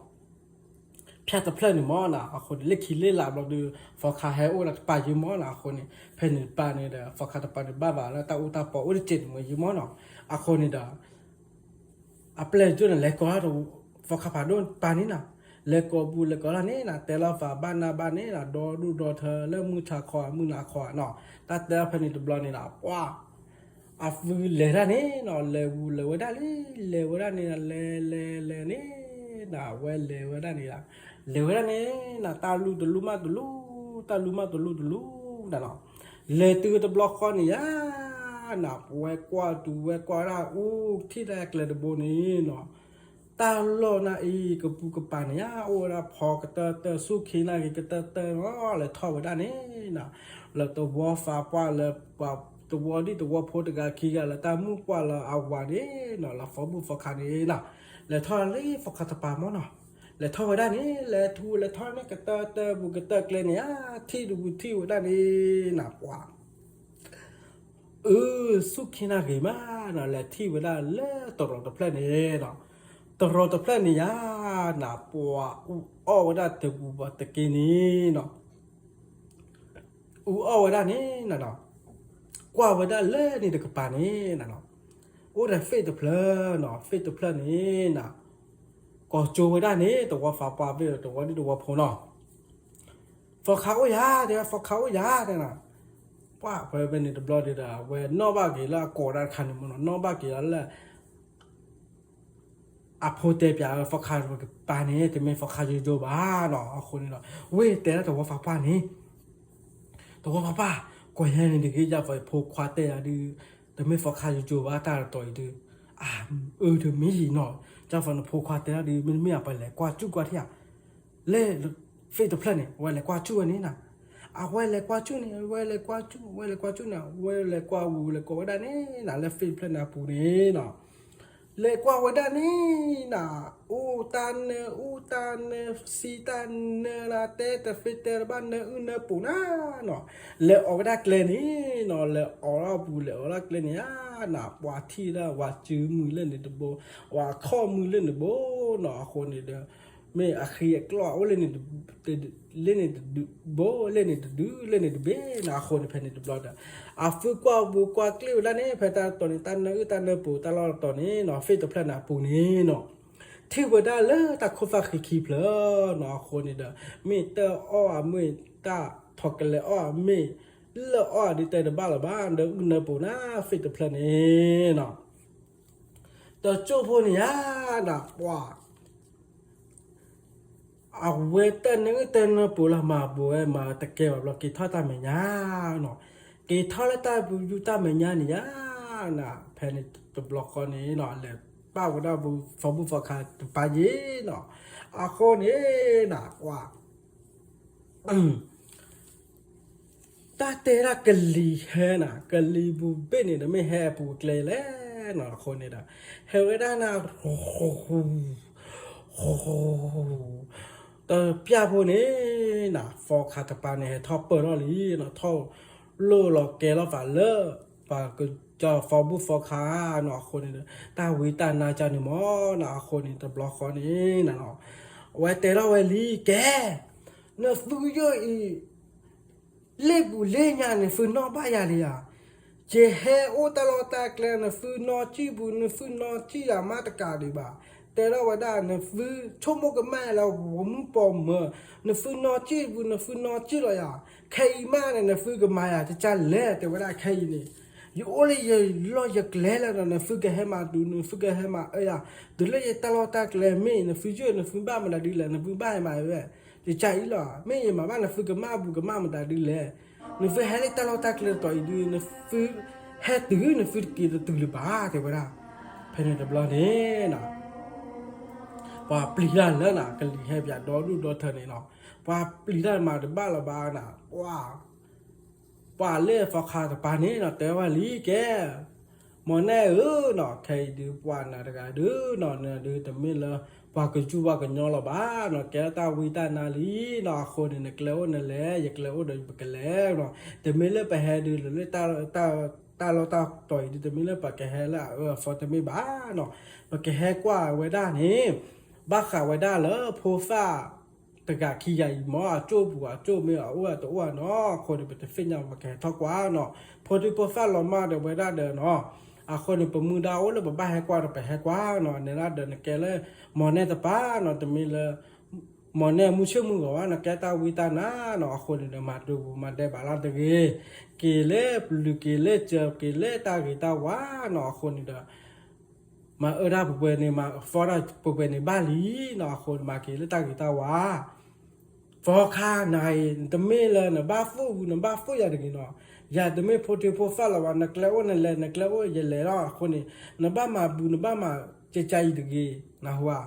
ဖၠၣ်တဖျၢၣ်န့ၣ်မ့ၢ်နီၤ. အဃိန့ၣ် လၢခံလၢလာ်ဘျီဒုး ဖီခါဟဲအိၣ်ဒီးတပၤယ့ၣ်မ့ၢ်နီၤ. အဃိန့ၣ် ဖဲန့ၣ်တပၤန့ၣ်ဒီး ဖီခါတပၤန့ၣ်ဘၣ်ဘၣ်လၢတၢ်အိၣ်တၢ်ပီအိၣ်တစဲးန့ၣ်မ့ၢ်ယ့ၣ်မ့ၢ်နီၤ. အဃိန့ၣ်ဒီး အပျဲၢ်ကၠိန့ၣ် လဲၤကိးလီၤ ဖီခါဖးဒိၣ်တပၤန့ၣ်နီၤ. လဲၤကိးပူၤလဲၤကိးလီၤန့ၣ်နီၤ တဲလီၤဖးဘၣ်နၢ်ဘၣ်န့ၣ်နီၤ ဒီဒူၣ်ဒီထၢလၢမုၢ်ဆါခီ မုၢ်နၤခီနီၤ. တၢ်တဲအီၤဖဲန့ၣ်တဘျီန့ၣ်နီၤ ပှၤ အသုလဲၤတၢ်န့ၣ်နီၤ လဲၤဝူၤလဲၤဝဲဒၣ်လံ လဲၤဝဲဒၣ်န့ၣ် လဲၤလဲၤလဲၤန့ၣ်နီၤ အဝဲလဲၤဝဲဒၣ်န့ၣ် လဲၤဝဲဒၣ်န့ၣ်နီၤ တၢ်လူၢ်တလူၢ်မးတလူၢ် တၢ်လူၢ်မးတလူၢ်တလူၢ်နီၤ. လဲၤတုၤတဘျီဃီန့ၣ်ယါနီၤ ဝဲကွၢ်တုၤဝဲကွၢ်ဒၣ်အူထံၣ်ဒၣ်ကျဲတဘိန့ၣ်နီၤ တၢ်လီၢ်န့ၣ်အံၤ ကပူၤကပၤန့ၣ်ယါ အိၣ်ဝဲဒၣ်ဖီကတၢၢ်တၢၢ် ဆူၣ်ခ့နၢ်ဂ့ၤကတၢၢ်တၢၢ်နီၤ လဲၤထီၣ်ဝဲဒၣ်န့ၣ်နီၤ လၢသဝီသးပှၢ်လၢပှၤသဝီဒံၣ်သဝီဖိတဂၤခံဂၤလၢတၢ်မုၣ်ပှၢ်လၢအဝၤန့ၣ်နီၤ လၢဖီဘူၣ်ဖီခါန့ၣ်နီၤ လဲၤထီၣ်လၢဖီခါတပၤမ့ၢ်နီၤ လဲၤထီၣ်ဝဲဒၣ်န့ၣ် လဲၤထူလဲၤထီၣ်န့ၣ် ကတၢၢ်တၢၢ်ပူၤကတၢၢ်ကျဲန့ၣ်ဧါ ထံၣ်တပူၤထံၣ်ဝဲဒၣ်န့ၣ်နီၤ ပှၤ အၢ ဆူၣ်ခ့နၢ်ဂ့ၤမးနီၤ လဲၤထံၣ်ဝဲဒၣ်လၢတရီးတဖျၢၣ်န့ၣ်နီၤ တရီးတဖျၢၣ်န့ၣ်ယါနီၤ ပှၤအူအီၣ်ဝဲဒၣ်တပူၤဘၣ်တက့ၢ်န့ၣ်နီၤ အူအီၣ်ဝဲဒၣ်န့ၣ်နီၤ ကွၢ်ဝဲဒၣ်လၢန့ၣ်တကပၤန့ၣ်နီၤ အိၣ်ဒီး face တဖျၢၣ်နီၤ face တဖျၢၣ်န့ၣ်နီၤ ကိးကၠိဝဲဒၣ်န့ၣ် သဝီသးပှၢ် face ဒီးသဝီဒံၣ်သဝီဖိနီၤ ဖီခါအိၣ်ယၤ တဲဝဲ ဖီခါအိၣ်ယၤ တဲနီၤ ပှၤဖဲဖဲန့ၣ်တဘျီဒုးဒီး အဝဲနီၣ်ဘၣ်က့ၤလၢအကိးဒၣ်တခါန့ၣ်မ့ၢ်နီၤ နီၣ်ဘၣ်က့ၤလၢ အဖိတဲပၠးဝဲ ဖီခါတပၤန့ၣ် တမ့ၢ်ဖီခါယိယိဘၣ်နီၤ အဃိန့ၣ်ဒီး ဝ့ၢ်တဲဒၣ်သဝီသးပှၢ်န့ၣ် သဝီသးပှၢ် ကိးယၤန့ၣ်တဂ့ၤ ယဖိခွါတဲယၤဒုး တမ့ၢ်ဖီခါယိယိဘၣ် တၢ်တတီၤအံၤဒုး အၢ တမ့ၢ်ယံၤနီၤ ကၠီဖီနဖိခွါတဲဒၣ်ဒုး မ့တမ့ၢ်အပလဲၤကွၢ်စူၣ်ကွၢ်ထံၣ်ဧါ လၢ face တဖျၢၣ်န့ၣ် အဝဲလဲၤကွၢ်စူၣ်ဝဲန့ၣ်နီၤ အဝဲလဲၤကွၢ်စူၣ်န့ၣ် အဝဲလဲၤကွၢ်စူၣ် အဝဲလဲၤကွၢ်စူၣ်န့ၣ် အဝဲလဲၤကွၢ်ဝူၤလဲၤကိးဝဲဒၣ်န့ၣ်နီၤ လၢ face တဖျၢၣ်န့ၣ်အပူၤန့ၣ်နီၤ လဲၤကွၢ်ဝဲဒၣ်န့ၣ်နီၤ အိၣ်တၢ်နၢ အိၣ်တၢ်နၢ ဆံတၢ်နၢနီၤ တဲတသ့တဲတဘၣ်နၢအုၣ်နၢပူၤနၤနီၤ လဲၤအီၣ်ဝဲဒၣ်ကျဲန့ၣ်နီၤ လဲၤအီၣ်လီၤပူၤ လဲၤအီၣ်လီၤကျဲန့ၣ်ဧါနီၤ ပှၤထံၣ်ဒၣ်ဝၤစုမုၢ်လၢန့ၣ်တဘိ ဝၤခီၣ်မုၢ်လၢန့ၣ်တဘိနီၤ အဃိန့ၣ်ဒီး မ့ၢ်အဃံအကျီၢ်အိၣ်လၢန့ၣ် လၢန့ၣ်တဒုဘိ လၢန့ၣ်တဒု လၢန့ၣ်တဘ့ၣ်နီၤ အဃိန့ၣ်ဖဲန့ၣ်တဘျီဒီး အသုကွၢ်ပူၤကွၢ်ကျ့ၣ်ဝဲဒၣ်န့ၣ် ဖဲတၢ်တီၤန့ၣ် တၢ်နၢအုၣ်တၢ်နၢပူၤ တၢ်လီၢ်တတီၤန့ၣ်နီၤ face တဖျၢၣ်န့ၣ်အပူၤန့ၣ်နီၤ ထံၣ်ဝဲဒၣ်လၢတၢ်ခိၣ်သၣ်ဃံခံဖျၢၣ်နီၤ အဃိန့ၣ်ဒီး မ့ၢ်တၢ်အီၣ်အမ့ၢ်တၢ်ထိးကလဲၤအီၣ်အမ့ၢ် လၢအီၣ်အဒုးတဲတဘၣ်လၢၤဘၣ် နၢအုၣ်နၢပူၤနၤ face တဖျၢၣ်န့ၣ်နီၤ တကၠိၢ်ဖိန့ၣ်ဧါ နပှၤ အဝဲတၢ်နၢအုၣ်တၢ်နၢပူၤလီၤ မၤပူၤဝဲမၤတကဲဘၣ်ဘျီ က့ၤထီၣ်တၢ်မဲာ်ညါနီၤ က့ၤထီၣ်လၢတၢ်ပူၤယူၢ်တၢ်မဲာ်ညါန့ၣ်ဧါ န ဖဲန့ၣ်တဘျီဃီန့ၣ်နီၤ လဲၤပာ်ဝဲဒၣ်ဖီဘူၣ်ဖီခါတပၤယ့ၣ်နီၤ အဃိန့ၣ် နကွၢ် တၢ်တဲဒၣ်ကလံၤဟဲနၤ ကလံၤပူၤဘ့ၣ်န့ၣ် တမ့ၢ်ဟဲအပူၤအကျဲလဲၣ်နီၤ အဃိန့ၣ်ဒီး ဟဲဝဲဒၣ်နၤ တပျၢ်ဖိန့ၣ် န ဖီခါတပၤန့ၣ် ဟဲထီၣ်ပၢၢ်ထီၣ်လံနီၤ ထီၣ်လိၢ်လီၤကဲလီၤသးလၢ ပှၤကၠီဖီဘူၣ်ဖီခါနီၤ အဃိန့ၣ်ဒီး တၢ်ဝံတၢ်နါကၢ်န့ၣ်မ့ၢ်နီၤ အဃိန့ၣ်တဘျီဃီန့ၣ်နီၤ အဝဲတဲထီၣ်ဝဲလံ ကဲ နသုယိၣ်အံၤ လ့ၣ်ပူၤလ့ၣ်ညါန့ၣ် နသုနီၣ်ဘၣ်ယၤလံဧါ ယဟဲအိၣ်တၢ်လီၢ်တၢ်ကျဲ နသုနီၣ်စံၣ်ပူၤ နသုနီၣ်စံၣ်ယၤမးတကးဒံးဘၣ် တဲထီၣ်ဝဲဒၣ် နသုဆိကမိၣ်ကမၣ်လၢပိာ်မုၣ်ပိာ်မၢၤ နသုနီၣ်စံၣ်ပူၤ နသုနီၣ်စံၣ်လီၤယၤ ခဲအံၤမးန့ၣ် နသုကမၤယၤတကၢ်လဲၣ် တဲဝဲဒၣ်ခဲအံၤန့ၣ် ယအိၣ်လၢယလီၢ်ယကျဲလၢာ်ဒီး နသုကဟဲမၤဒုး နသုကဟဲမၤအၢယၤ တုၤလၢယတၢ်လီၢ်တၢ်ကျဲမ့ၢ် နသုယိၣ် နသုဘၣ်မတၤဒုလဲၣ် နသုဘၣ်ဟဲမၤဝဲ တကးအံၤလီၤ မ့ၢ်ယမၤဘၣ် နသုကမၣ်ပူၤကမၣ်မတၤဒုလဲၣ် နသုဟဲလၢတၢ်လီၢ်တၢ်ကျဲတတီၤအံၤဒု နသုဟဲတုၤ နသုတက့ၤတတုၤလၢၤဘၣ် တဲဝဲဒၣ် ဖဲန့ၣ်တဘျီန့ၣ်နီၤ ပှၤပျံၤတၢ်လၢနၤ ကလံၤဟဲပၠးဒီဒူၣ်ဒီထၢန့ၣ်နီၤ ပှၤပျံၤတၢ်မၤတဘၣ်လၢၤဘၣ်နၤ ပှၤ ပှၤလၢသီခါတပၤန့ၣ်နီၤ တဲဝဲလံကဲ မီၢ်နဲၣ်ဧၢနီၤ, ခဲအံၤဒုးပှၤနၤတဂၤဒုးနီၤ, နဒုးတမ့ၢ်လၢ ပှၤကစူၢ်ပှၤကညီလီၤဘၣ်နီၤ, ကဲလၢတၢ်ဝံတၢ်နါလံနီၤ, အဃိန့ၣ် နကျဲအိၣ်နလဲၤ ယကျဲအိၣ်ဒီးပကလဲၤနီၤ, တမ့ၢ်လၢပဟဲဒုးလၢ တၢ်လီၢ်တၢ်တီၤအံၤဒုး တမ့ၢ်လၢပကဟဲလၢအအၢအသီတမ့ၢ်ဘၣ်နီၤ, ပကဟဲကွၢ်ဝဲဒၣ်န့ၣ် ဘၣ်ဃးဝဲဒၣ်လၢဖိသၣ် တဂၤခံဂၤအံၤမ့ၢ် အကၠိၣ်ပူၤအကၠိၣ်မ့ၢ်အအိၣ်အတအိၣ်နီၤ, အဃိန့ၣ် ပတသ့ၣ်ညါ ပကဟဲထီၣ်ကွၢ်နီၤ, ဖိဒံဖိသၣ်လီၤမၢ်ဒီးဝဲဒၣ်ဒီးနီၤ, အဃိန့ၣ် ပမူဒါအိၣ်လၢပဘၣ်ဟဲကွၢ်ဒီးပဟဲကွၢ်နီၤ, နဲဒၣ်ဒီးနကဲလၢ မီၢ်နဲၣ်တပၤနီၤ, တမ့ၢ်လၢ မီၢ်နဲၣ်မုၢ်ဆ့ၣ်မုၢ်ဂီၤဘၣ်နီၤ, ကဲတၢ်ဝံတၢ်နါနီၤ, အဃိန့ၣ်ဒီး မၤဒိပူၤမၤဒဲးဘၣ်လၢတဂ့ၤ, က့ၤလၢပလုၢ်က့ၤလၢစၢၤက့ၤလၢတၢ်ဂ့ၤတၢ်ဝါနီၤ, အဃိန့ၣ်ဒီး မၤအၢတၢ်ပှဲၤပှဲၤန့ၣ် မၤအၢတၢ်ပှဲၤပှဲၤန့ၣ်ဘၣ်လံနီၤ, အဃိန့ၣ် မၤက့ၤလၢတၢ်ဂ့ၤတၢ်ဝါ သီခါနၤအံၤ တမ့ၢ်လၢနဘၣ်သူၣ်ဝံၤ နဘၣ်သူၣ်ယၤတဂ့ၤနီၤ, ယၤတမ့ၢ်ဖိထံဖိသၣ်လၢၤဘၣ်, နကျဲအိၣ်နလဲၤ နကျဲအိၣ်ယလဲၤလီၤ, အဃိန့ၣ် နဘၣ်မၤဘူး နဘၣ်မၤကကါအံၤတဂ့ၤ, နဟူဧါ,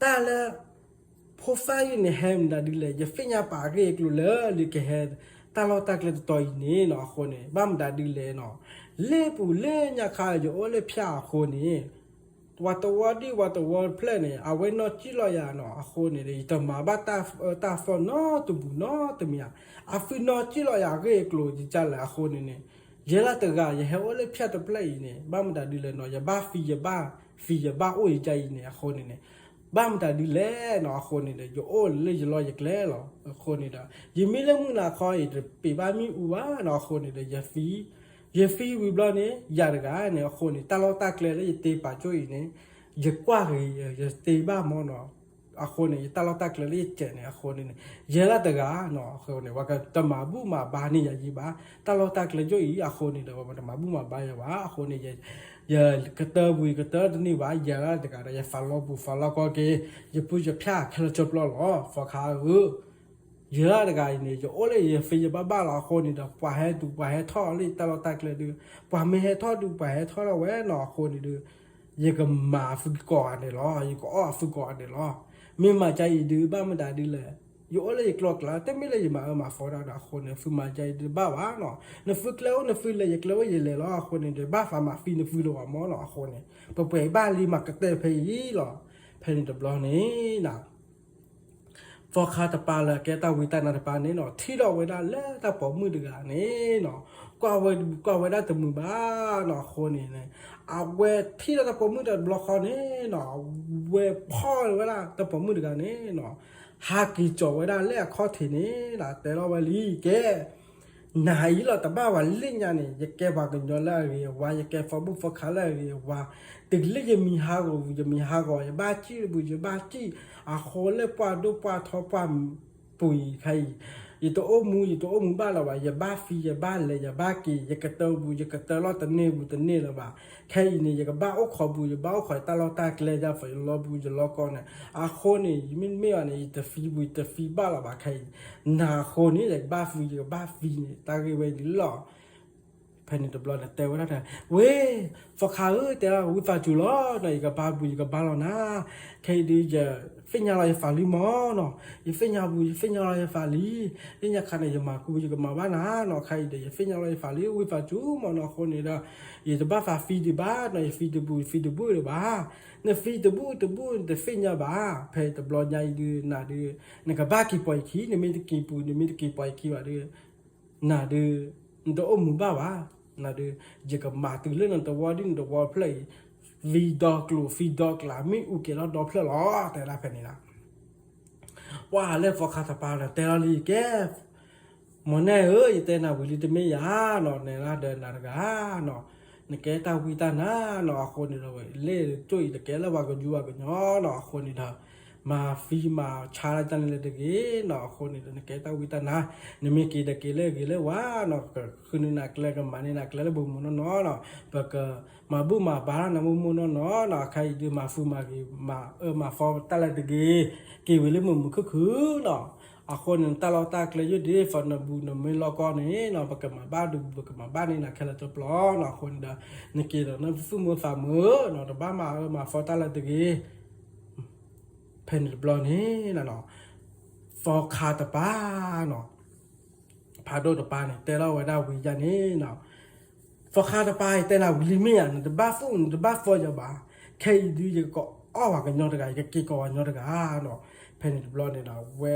တၢ်လၢ ဖိသၣ်အံၤန့ၣ် ဟဲမတၤဒ်လဲၣ်, ယသ့ၣ်ညါပာ်အဂ့ၢ်အကျိၤလၢ လၢကဟဲ တၢ်လီၢ်တၢ်ကျဲတတီၤအံၤန့ၣ်နီၤ, အဃိန့ၣ် ဘၣ်မတၤဒ်လဲၣ်နီၤ, လ့ၣ်ပူၤလၢညါခါ ယအိၣ်လၢဖၠၣ်အဃိန့ၣ် ပှၤတဝီဒံၣ်ပှၤတဝီတဖျၢၣ်န့ၣ် အဝဲနီၢ်ကံၣ်လီၤယၤနီၤ, အဃိန့ၣ် ယတမၤဘၣ်တၢ်အၢတၢ်သီနီတပူၤနီတမံၤဧါ, အသုနီၢ်ကံၣ်လီၤယၤအဂ့ၢ်အကျိၤ ယကလဲၣ် အဃိန့ၣ်န့ၣ်, ယဲလၢတဂၤ ယဟဲအိၣ်လၢဖၠၣ်တဖျၢၣ်အံၤန့ၣ် ဘၣ်မတၤဒ်လဲၣ်နီၤ, ယဘၣ်သံ ယဘၣ်သံ ယဘၣ်အိၣ်ယကါအံၤန့ၣ် အဃိန့ၣ်န့ၣ် ဘၣ်မတၤဒ်လဲၣ်နီၤ, အဃိန့ၣ်ဒီး ယအိၣ်လၢယလီၢ်ယကျဲလီၤ, အဃိန့ၣ်ဒီး ယမ့ၢ်လၢမုၢ်နၤခီအံၤ တပ့ၤဘၣ်မ့ၣ်အူဘၣ်နီၤ, အဃိန့ၣ်ဒီး ယသံ ယသံဝံၤဘျီန့ၣ် ယၤတဂၤန့ၣ် အဃိန့ၣ် တၢ်လီၢ်တၢ်ကျဲလၢယတ့ပာ်ကၠိၣ်အံၤန့ၣ် ယကွၢ်ဂ့ၤ ယတ့ဘၣ်မ့ၢ်နီၤ, အဃိန့ၣ် ယတၢ်လီၢ်တၢ်ကျဲလၢယကဲးန့ၣ် အဃိန့ၣ်န့ၣ် ယဲလၢတဂၤနီၤ, အဃိန့ၣ် ပှၤကတမၤဘူၣ်မၤဘါန့ၢ်ယၤယံၤဘၣ်, တၢ်လီၢ်တၢ်ကျဲကၠိၣ်အံၤ အဃိန့ၣ်ဒီး ပှၤတမၤဘူၣ်မၤဘါယၤဘၣ်, အဃိန့ၣ် ယကတၢၢ်ပူၤ ယကတၢၢ်တန့ၢ်ဘၣ်, ယၤလၢတဂၤဒီး ယသးလီပူၤသးလီကီက့ၤ ယပုၢ်ယဖၠၣ်ခဲလၢာ်ကၠိပျီလီၤ, သီခါဧၢ ယၤလၢတဂၤအံၤန့ၣ် ယအိၣ်လၢယသ့ယဘၣ်ဘၣ်လီၤ, အဃိန့ၣ်ဒီး ပှၤဟဲတုၤပှၤဟဲထီၣ်လၢယတၢ်လီၢ်တၢ်ကျဲဒုး ပှၤမ့ၢ်ဟဲထီၣ်ဒုး ပှၤဟဲထီၣ်ထီၣ်ဝဲနီၤ, အဃိန့ၣ်ဒီး ယကမၤအသုကီးဂၤဒဲးလီၤ, ယကအီၣ်အသုကီးဂၤဒဲးလီၤ, မ့ၢ်မၤကါအံၤဒုး ဘၣ်မတၤဒ်လဲၣ်, ယအိၣ်လၢယကျိၤကျဲ တမ့ၢ်လၢယမၤအၢမၤသီတၢ်ဒီး အဃိန့ၣ် သုမၤကါအံၤဒုးဘၣ်ဘၣ်နီၤ, နသုကျဲအိၣ်နသုလဲၤ ယကျဲအိၣ်ယလဲၤလီၤ, အဃိန့ၣ်ဒီး ဘၣ်သးမၤသံနသုလၢၤဘၣ်မ့ၢ်နီၤ, အဃိန့ၣ် ပပှဲၤဘၣ်လံမၤကတၢၢ်ဖဲအံၤလီၤ, ဖဲန့ၣ်တဘျီန့ၣ် သီခါတပၤလၢကဲတၢ်ဝံတၢ်နါတပၤန့ၣ်နီၤ ထံၣ်ထီၣ်ဝဲဒၣ်လၢတၢ်ပိာ်မုၣ်တဂၤန့ၣ်နီၤ, ကွၢ်ဝဲတပူၤကွၢ်ဝဲဒၣ်တမုာ်ဘၣ်နီၤ, အဃိန့ၣ်န့ၣ် အဝဲထံၣ်လၢတၢ်ပိာ်မုၣ်တဘျီဃီန့ၣ်နီၤ, ဝဲဖီၣ်ဝဲဒၣ်တၢ်ပိာ်မုၣ်တဂၤန့ၣ်နီၤ, ဟးက့ၤကၠီၤဝဲဒၣ်လၢအခီၣ်ထံးန့ၣ်နီၤ, တဲလီၤဝဲလံ ကဲ နၤအံၤလီၤတဘၣ်ဝဲလၢညါန့ၣ် ယကဲပှၤကညီလၢအဂ့ၤအဝါ ယကဲသီဘူၣ်သီခါလၢအဂ့ၤအဝါ, တုၤလၢယမံၤဟးဂီၤပူၤ ယမံၤဟးဂီၤ ယဘၣ်စံၣ်တပူၤ ယဘၣ်စံၣ်, အဃိလၢပှၢ်ဒိၣ်ပှၢ်ထီပှၢ်ပူၤအံၤခဲအံၤ, ယတအိၣ်မူ ယတအိၣ်မူဘၣ်လၢၤဘၣ်, ယဘၣ်သံ ယဘၣ်လဲၤ ယဘၣ်က့ၤ ယကတၢၢ်ပူၤ ယကတၢၢ်လီၤတန့ၢ်ပူၤတန့ၢ်လၢၤဘၣ်, ခဲအံၤန့ၣ် ယကဘၣ်အိၣ်ခိးပူၤ ယဘၣ်အိၣ်ခိးတၢ်လီၢ်တၢ်ကျဲ ယၤဖးယလီပူၤယလီကီၢ်န့ၣ်, အဃိန့ၣ် ယမ့ၢ်မ့ၢ်ဘၣ်န့ၣ် ယတသံပူၤ ယတသံဘၣ်လၢၤဘၣ်ခဲအံၤ, နၤအဃိန့ၣ် ယကဘၣ်သံ ယကဘၣ်သံန့ၣ် တၢ်ဂ့ၢ်ဝဲန့ၣ်လီၤ. ဖဲန့ၣ်တဘျီန့ၣ် တဲဝဲဒၣ်, ဝ့ၢ် သီခါဧၢ တဲဒၣ်ဝံသးစူၤလီၤနီၤ, ယကဘါပူၤ ယကဘါလီၤနၤ, ခဲအံၤဒုး ယသ့ၣ်ညါလီၤယသးလံမ့ၢ်နီၤ, ယသ့ၣ်ညါပူၤ ယသ့ၣ်ညါလီၤယသးလံ, လၢညါခါန့ၣ် ယမၤကူ ယကမၤဘၣ်နၤနီၤ, ခဲအံၤဒီး ယသ့ၣ်ညါလီၤယသးလံ ဝံသးစူၤမ့ၢ်နီၤ, အဃိန့ၣ်ဒီး ယတဘၣ်သးသံဒံးဘၣ်နီၤ, ယသံတဘူၣ် ယသံတဘူၣ်ဒံးဘၣ်, နသံတဘူၣ်တဘူၣ် နတသ့ၣ်ညါဘၣ်, ဖဲတဘျီညါအံၤဒုး နၤဒုး နကဘၣ်က့ၤပှၤယခံ, နမ့ၢ်တက့ၤပူၤ နမ့ၢ်တက့ၤပှၤယခံဘၣ်ဒီး နၤဒုး နတအိၣ်မူဘၣ်ဘၣ်, နၤဒုး ယကမၤတုၤလၢနတဝီဒ်နတဝီဖျၢၣ်အံၤ, သံဒီကျိၤ သံဒီကျး မ့ၣ်အူကဲၤထီၣ်ဒီဖျၢၣ်လီၤ, တဲဒၣ်ဖဲန့ၣ်လီၤ. ပှၤလၢသီခါတပၤဒီး တဲလီၤလံ ကဲ မီၢ်နဲၣ်ဧၢ, ယတဲနၤဝံၤလံတမ့ၢ်ယၤနီၤ, နဲဒၣ်ဒီးနၤတဂၤနီၤ, နကဲတၢ်ဝံတၢ်နါနီၤ, အဃိန့ၣ်ဒီး လ့ၣ်ကၠိၣ်အံၤတကဲလၢပှၤကဒူပှၤကညီနီၤ, အဃိန့ၣ်ဒီး မၤသံမၤဆါတၢ်န့ၣ်လၢတဂ့ၤနီၤ, အဃိန့ၣ်ဒီး နကဲတၢ်ဝံတၢ်နါ, နမ့ၢ်က့ၤဒီးက့ၤလၢအဂ့ၤလၢဝါနီၤ, ဃုန့ၢ်နၤကျဲ ကမၤန့ၢ်နၤကျဲလၢဘိမုၢ်နီၢ်နီၢ်နီၤ, ပကမၤဘူၣ်မၤဘါနၤမိၢ်မိၢ်နီၢ်နီၢ်နီၤ, အခါအံၤဒုး မၤဃူမၤဂ့ၤ မၤအၢမၤသီတၢ်လၢတဂ့ၤ, က့ၤဝံၤလၢမုာ်မုာ်ခုၣ်ခုၣ်နီၤ, အဃိန့ၣ် တၢ်လီၢ်တၢ်ကျဲယိၣ်ဒ်သိး နဘူးနမ့ၢ်လီၢ်ကီၢ်န့ၣ်နီၤ, ပကမၤဘၣ်ဒုး ပကမၤဘၣ်န့ၢ်နၤခဲလၢာ်တပျီနီၤ, အဃိန့ၣ်ဒီး နက့ၤဒီးနသူၣ်မုာ်သးမုာ်နီၤ, တဘၣ်မၤအၢမၤသီတၢ်လၢတဂ့ၤ ဖဲန့ၣ်တဘျီန့ၣ်နီၤ, သီခါတပၤနီၤ, ဖးဒိၣ်တပၤန့ၣ် တဲလီၤဝဲဒၣ်ဝံၤယၤန့ၣ်နီၤ, သီခါတပၤ ယတဲနၤဝံၤလံမ့ၢ်ဧါ, နတဘၣ်သူၣ်နတဘၣ်သီယၤဘၣ်. ခဲအံၤဒုး ယကအီၣ်ပှၤကညီတဂၤ, ယကက့ၤကိးပှၤကညီတဂၤနီၤ. ဖဲန့ၣ်တဘျီန့ၣ်ဒီး ဝဲ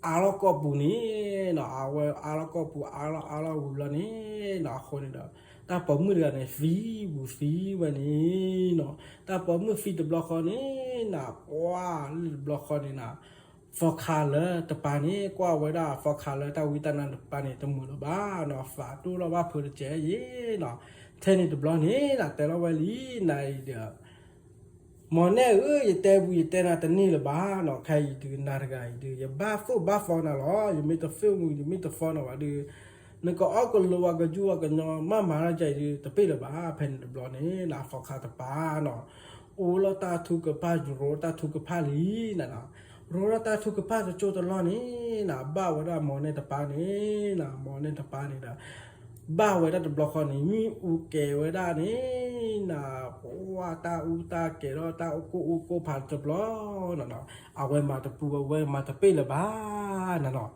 အါလီၢ်ကီၢ်ပူၤန့ၣ်နီၤ, အဝဲအါလီၢ်ကီၢ်ပူၤ အါလီၢ်အါလီၢ်ဝံၤဘျီန့ၣ်နီၤ, အဃိန့ၣ်ဒီး တၢ်ပိာ်မုၣ်တဂၤန့ၣ် သံပူၤသံဝဲန့ၣ်နီၤ. တၢ်ပိာ်မုၣ်သံတဘျီဃီန့ၣ်နီၤ, ပှၤလၢတဘျီဃီန့ၣ်နီၤ, သီခါလၢတပၤန့ၣ် ကွၢ်ဝဲဒၣ်သီခါလၢတၢ်ဝံတၢ်နါတပၤန့ၣ် တမုာ်လၢၤဘၣ်နီၤ, သးဒိၣ်ထီၣ်ဘၣ်ဖုးတစဲးအံၤနီၤ. ထဲန့ၣ်တဘျီန့ၣ်နီၤ, တဲလီၤဝဲလံနၤအံၤဒီး မ့ၢ်နဲၣ်ဧၢ, ယတဲပူၤယတဲနၤတန့ၢ်လၢၤဘၣ်နီၤ, ခဲအံၤဒုးနၤတဂၤအံၤဒုး ယဘၣ်သူၣ်ဘၣ်သီနၤလီၤ, ယမ့ၢ်တသူၣ်မူ ယမ့ၢ်တသီနၤဘၣ်ဒီး နကအီၣ်ကလိဝဲကယူၢ်ဝဲကညီ မ့ၢ်မၤတၢ်ဒ်အံၤဒုး တပ့ၢ်လၢၤဘၣ်. ဖဲန့ၣ်တဘျီန့ၣ်နီၤ, သီခါတပၤနီၤ, အိၣ်လီၤတၢ်ထုကဖၣ် ရိတၢ်ထုကဖၣ်လံနၤနီၤ, ရိထီၣ်တၢ်ထုကဖၣ်တစိၢ်တလီၢ်န့ၣ်နီၤ, ဘၣ်ဝဲဒၣ်မိၢ်နဲၣ်တပၤန့ၣ်နီၤ, မိၢ်နဲၣ်တပၤန့ၣ်ဒီး ဘၣ်ဝဲဒၣ်တဘျီဃီန့ၣ် မ့ၣ်အူကဲၤဝဲဒၣ်န့ၣ်နီၤ, ပှၤတၢ်အူတၢ်ကဲၤဒီးတၢ်အိၣ်ကိၢ်အိၣ်ကိၢ်ဖးတဘျီနီၤ, အဝဲမၤတပူၤ အဝဲမၤတပ့ၢ်လၢၤဘၣ်နၤနီၤ,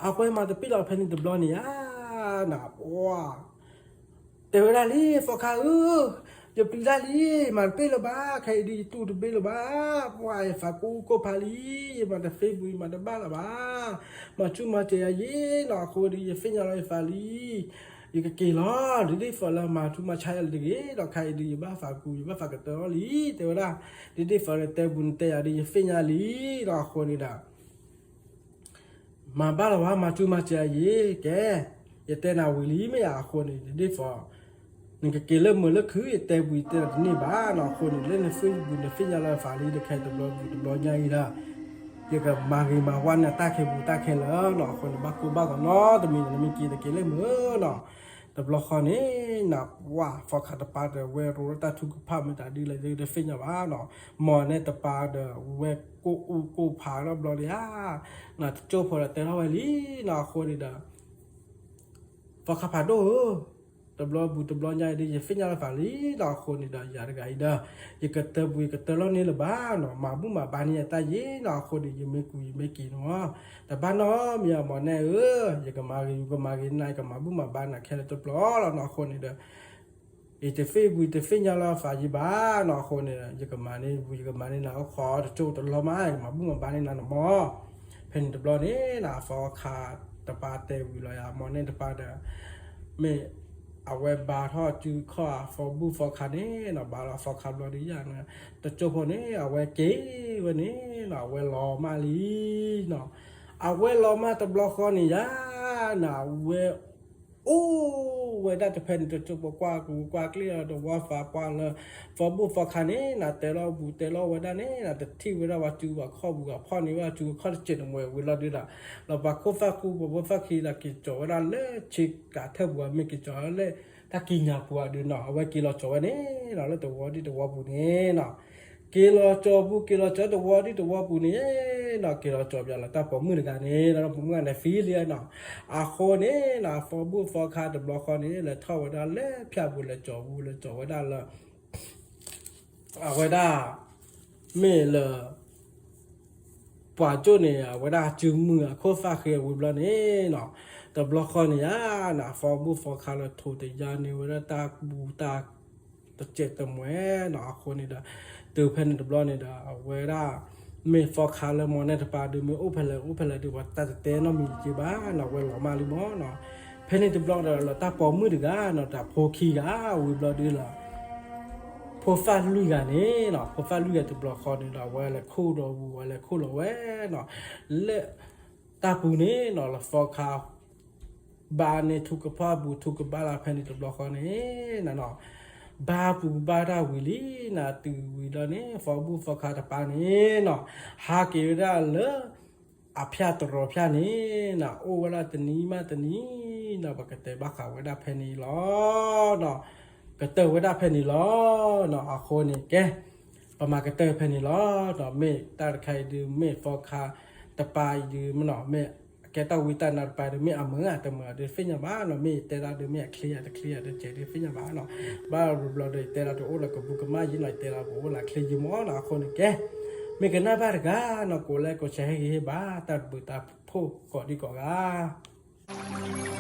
အဝဲမၤတပ့ၢ်လီၤ. ဖဲန့ၣ်တဘျီန့ၣ်ဧါနီၤ, ပှၤ တဲဝဲဒၣ်လံ သီခါဧၢ, ယပျံၤတၢ်လံ, မၤတပ့ၢ်လၢၤဘၣ်, ခဲအံၤဒုးယတူၢ်တဘ့ၣ်လၢၤဘၣ်, ပှၤယသးကိၢ်အူကိၢ်ဖးလံ, ယမၤတသ့ပူၤ ယမၤတဘၣ်လၢၤဘၣ်, မၤဆူၣ်မၤစၢၤယၤယ့နီၤ, အဃိဒုးယသ့ၣ်ညါလီၤယသးလံ, ယကက့ၤလီၤ, ဒ်ဒ်သိးလၢမၤထူမၤဆါယၤလၢတဂ့ၤဒီး ခဲအံၤဒုးယဘၣ်သးကူ ယဘၣ်သးကတၢၢ်လီၤလံ, တဲဝဲဒၣ်, ဒ်ဒ်သိးလၢတဲပူၤနတဲယၤဒုးယသ့ၣ်ညါလံနီၤ, အဃိန့ၣ်ဒီး မၤဘၣ်လီၤဘၣ်, မၤဆူၣ်မၤစၢၤယ့, ကဲ, ယတဲနၤဝံၤလံမ့ၢ်ဧါ, အဃိန့ၣ် ဒ်သိး နကက့ၤလၢမုာ်လၢခုၣ် ယတဲပူၤယတဲနၤတန့ၢ်ဘၣ်နီၤ, အဃိန့ၣ် လၢနသ့ၣ်ပူၤနသ့ၣ်ညါလီၤယသးလံ တခဲတဘျီပူၤတဘျီညါအံၤဒီး ယကမၤဂ့ၤမၤဝါနၤတၢ်ခဲပူၤတၢ်ခဲလၢာ်နီၤ, အဃိန့ၣ် ဘၣ်ကိၢ်ဘၣ်ဂီၤနီတမံၤ နမ့ၢ်က့ၤတက့ၤလၢမုာ်နီၤ, တဘျီဃီန့ၣ် နပှၤသီခါတပၤဒီး ဝဲရိတၢ်ထုကဖၣ်မ့ၢ်တၢ်ဒ်လဲၣ် တသ့ၣ်ညါဘၣ်နီၤ, မိၢ်နဲၣ်တပၤဒီး ဝဲကိၢ်အူကိၢ်ဖးထီၣ်ဘျီဒံးဧါ, နတကၠိဖိဒီးတဲထီၣ်ဝဲလံနီၤ, အဃိန့ၣ်ဒီး သီခါဖးဒိၣ်ဧၢ, တဘျီပူၤတဘျီညါအံၤဒီး ယသ့ၣ်ညါလီၤယသးလံနီၤ, အဃိန့ၣ်ဒီး ယၤတဂၤအံၤဒီး ယကတၢၢ်ပူၤ ယကတၢၢ်လီၤန့ၢ်လၢၤဘၣ်နီၤ, မၤဘူၣ်မၤဘါန့ၢ်ယတၢ်ယ့နီၤ, အဃိန့ၣ် ယမ့ၢ်ကူးယမ့ၢ်က့ၤနီၤ, တဘၣ်နီတမံၤ မိၢ်နဲၣ်ဧၢ, ယကမၤဂ့ၤ ယကမၤဂ့ၤနၤ ယကမၤဘူၣ်မၤဘါနၤခဲလၢာ်တဘျီလီၤနီၤ, အဃိန့ၣ်ဒီး ယတသ့ၣ်ပူၤ ယတသ့ၣ်ညါလီၤယသးယ့ဘၣ်နီၤ, အဃိန့ၣ် ယကမၤန့ၢ်ပူၤ ယကမၤန့ၢ်နၤအိၣ်ခိးတကၠိတလီၢ်မး ယကမၤဘူၣ်မၤဘါန့ၢ်နၤန့ၣ်မး, ဖဲန့ၣ်တဘျီန့ၣ်နီၤ သီခါတပၤတဲဝံၤလီၤယၤ မိၢ်နဲၣ်တပၤဒီး မ့ၢ်အဝဲဘါထီၣ်စုခီၣ်အသီဘူၣ်သီခါန့ၣ်နီၤ, ဘါလီၤသီခါဘျီဒုးယၤန့ၣ် တကၠိဖိန့ၣ် အဝဲက့ၤဝဲန့ၣ်နီၤ, အဝဲလီၤမၢ်လံနီၤ, အဝဲလီၤမၢ်တဘျီဃီန့ၣ်ယၤနီၤ, အဝဲ အိၣ်ဝဲဒၣ်တဖဲန့ၣ် တကၠိဖိကွၢ်ကူကွၢ်ကျ့ၣ်လီၤ တဝီသးပှၢ်လၢ သီဘူၣ်သီခါန့ၣ် နတဲလီၤပူၤတဲလီၤဝဲဒၣ်န့ၣ် နတထံၣ်ဝဲဒၣ်ဝဲစုဝဲခီၣ်ပူၤ အဖီၣ်န့ၢ်ဝဲစုဝဲခီၣ်တစဲးတမှဲးဝံၤလီၤဒုးဒီး လီၤပှၤခိၣ်သၣ်ဃူ ပှၤဖိသၣ်ခံဒီးက့ၤကၠီၤဝဲဒၣ်လၢဆ့ကၤထၢၣ်ပူၤ မ့ၢ်က့ၤကၠီၤလၢတၢ်ကံးညာ်ပူၤအဒုးနီၤ အဝဲက့ၤလီၤကၠီၤဝဲန့ၣ်နီၤ လၢတဝီဒ်တဝီပူၤန့ၣ်နီၤ က့ၤလီၤကၠီၤပူၤ က့ၤလီၤကၠီၤတဝီဒ်တဝီပူၤန့ၣ်နီၤ က့ၤလီၤကၠီၤပၠးလီၤတၢ်ပိာ်မုၣ်တဂၤန့ၣ် လီၤပိာ်မုၣ်တဂၤန့ၣ်သံလံနီၤ အဃိန့ၣ်နီၤ သီဘူၣ်သီခါတဘျီဃီန့ၣ် လဲၤထီၣ်ဝဲဒၣ်လၢဖၠၣ်ပူၤ လဲၤကၠီၤပူၤ လဲၤကၠီၤဝဲဒၣ်လၢ အဝဲဒၣ် မ့ၢ်လၢ ပှၤကၠိၣ်န့ၣ် အဝဲဒၣ်စုမုၢ်အခိၣ်သၣ်ဃ့အဝံၤဘျီန့ၣ်နီၤ တဘျီဃီန့ၣ်ဧါ နီၤ သီဘူၣ်သီခါလၢထိးတယါန့ၢ်ဝဲဒၣ်တၢ်ပူၤတၢ် တစဲးတမှဲးနီၤ အဃိန့ၣ်ဒီး တုၤဖဲန့ၣ်တဘျီန့ၣ်ဒီး အဝဲဒၣ် မ့ၢ်သီခါလၢမိၢ်နဲၣ်တပၤဒီး မ့ၢ်အိၣ်ဖဲလဲၣ်အိၣ်ဖဲလဲၣ်ဒီး ပှၤတၢ်တတဲနီတမံၤတက့ၢ်ဘၣ်နီၤ အဝဲလီၤမၢ်လံမၢ်နီၤ ဖဲန့ၣ်တဘျီဒီးလၢတၢ်ပိာ်မုၣ်တဂၤနီၤ တၢ်ဖိခံဂၤဝံၤဘျီဒုးလီၤ ဖိသၣ်လွံၢ်ဂၤန့ၣ်နီၤ ဖိသၣ်လွံၢ်ဂၤတဘျီဃီန့ၣ်ဒီး အဝဲလဲၤခိၣ်ဒီးပူၤ အဝဲလဲၤခိၣ်လီၤဝဲနီၤ လၢ တၢ်ပူၤန့ၣ်နီၤ လၢသီခါ ဘါန့ၣ်ထူကဖၣ်ပူၤ ထူကဘၣ်လၢဖဲန့ၣ်တဘျီဃီန့ၣ်နီၤ ဘါပူၤဘၣ်တၢ်ဝံၤလံနီၤ တုၤဝံၤဒီးန့ၣ် သီဘူၣ်သီခါတပၤန့ၣ်နီၤ ဟးက့ၤဝဲဒၣ်လၢ အဖၠၣ်တရီဖၠၣ်န့ၣ်နီၤ အိၣ်ဝဲဒၣ်တနံၤမးတနံၤနီၤ ပကတဲဘၣ်ဃးဝဲဒၣ်ဖဲန့ၣ်လီၤနီၤ ကတၢၢ်ဝဲဒၣ်ဖဲန့ၣ်လီၤနီၤ အဃိန့ၣ် ကဲ ပမၤကတၢၢ်ဖဲန့ၣ်လီၤနီၤ မ့ၢ်တၢ်တခါအံၤဒုး မ့ၢ်သီခါတပၤအံၤဒုးမ့ၢ်နီၤ မ့ၢ်ကဲတၢ်ဝံတၢ်နါတပၤဒုး မ့ၢ်အမုာ်ဧါတမုာ်ဧါဒုး သ့ၣ်ညါဘၣ်နီၤ မ့ၢ်ယတဲဒၣ်ဒုး မ့ၢ်အချ့ဧါတချ့ဧါတစဲးဒုး သ့ၣ်ညါဘၣ်နီၤ ဘၣ်ဘျီဒီး ယတဲဒၣ်တအိၣ်လၢကဘူးကမၣ်ယံၤနီၤ ယတဲဒၣ်ပအိၣ်လၢချ့ယံၤမၢ်နီၤ အဃိန့ၣ်ကဲ မ့ၢ်ကနၣ်ဘၣ်တဂၤနီၤ ကိးလဲၣ်ကိးဆဲးဟ့ၣ်ဂံၢ်ဟ့ၣ်ဘါ တၢ်ဘျုးတၢ်ဖှိၣ်ကိးဒံကိးဂၤ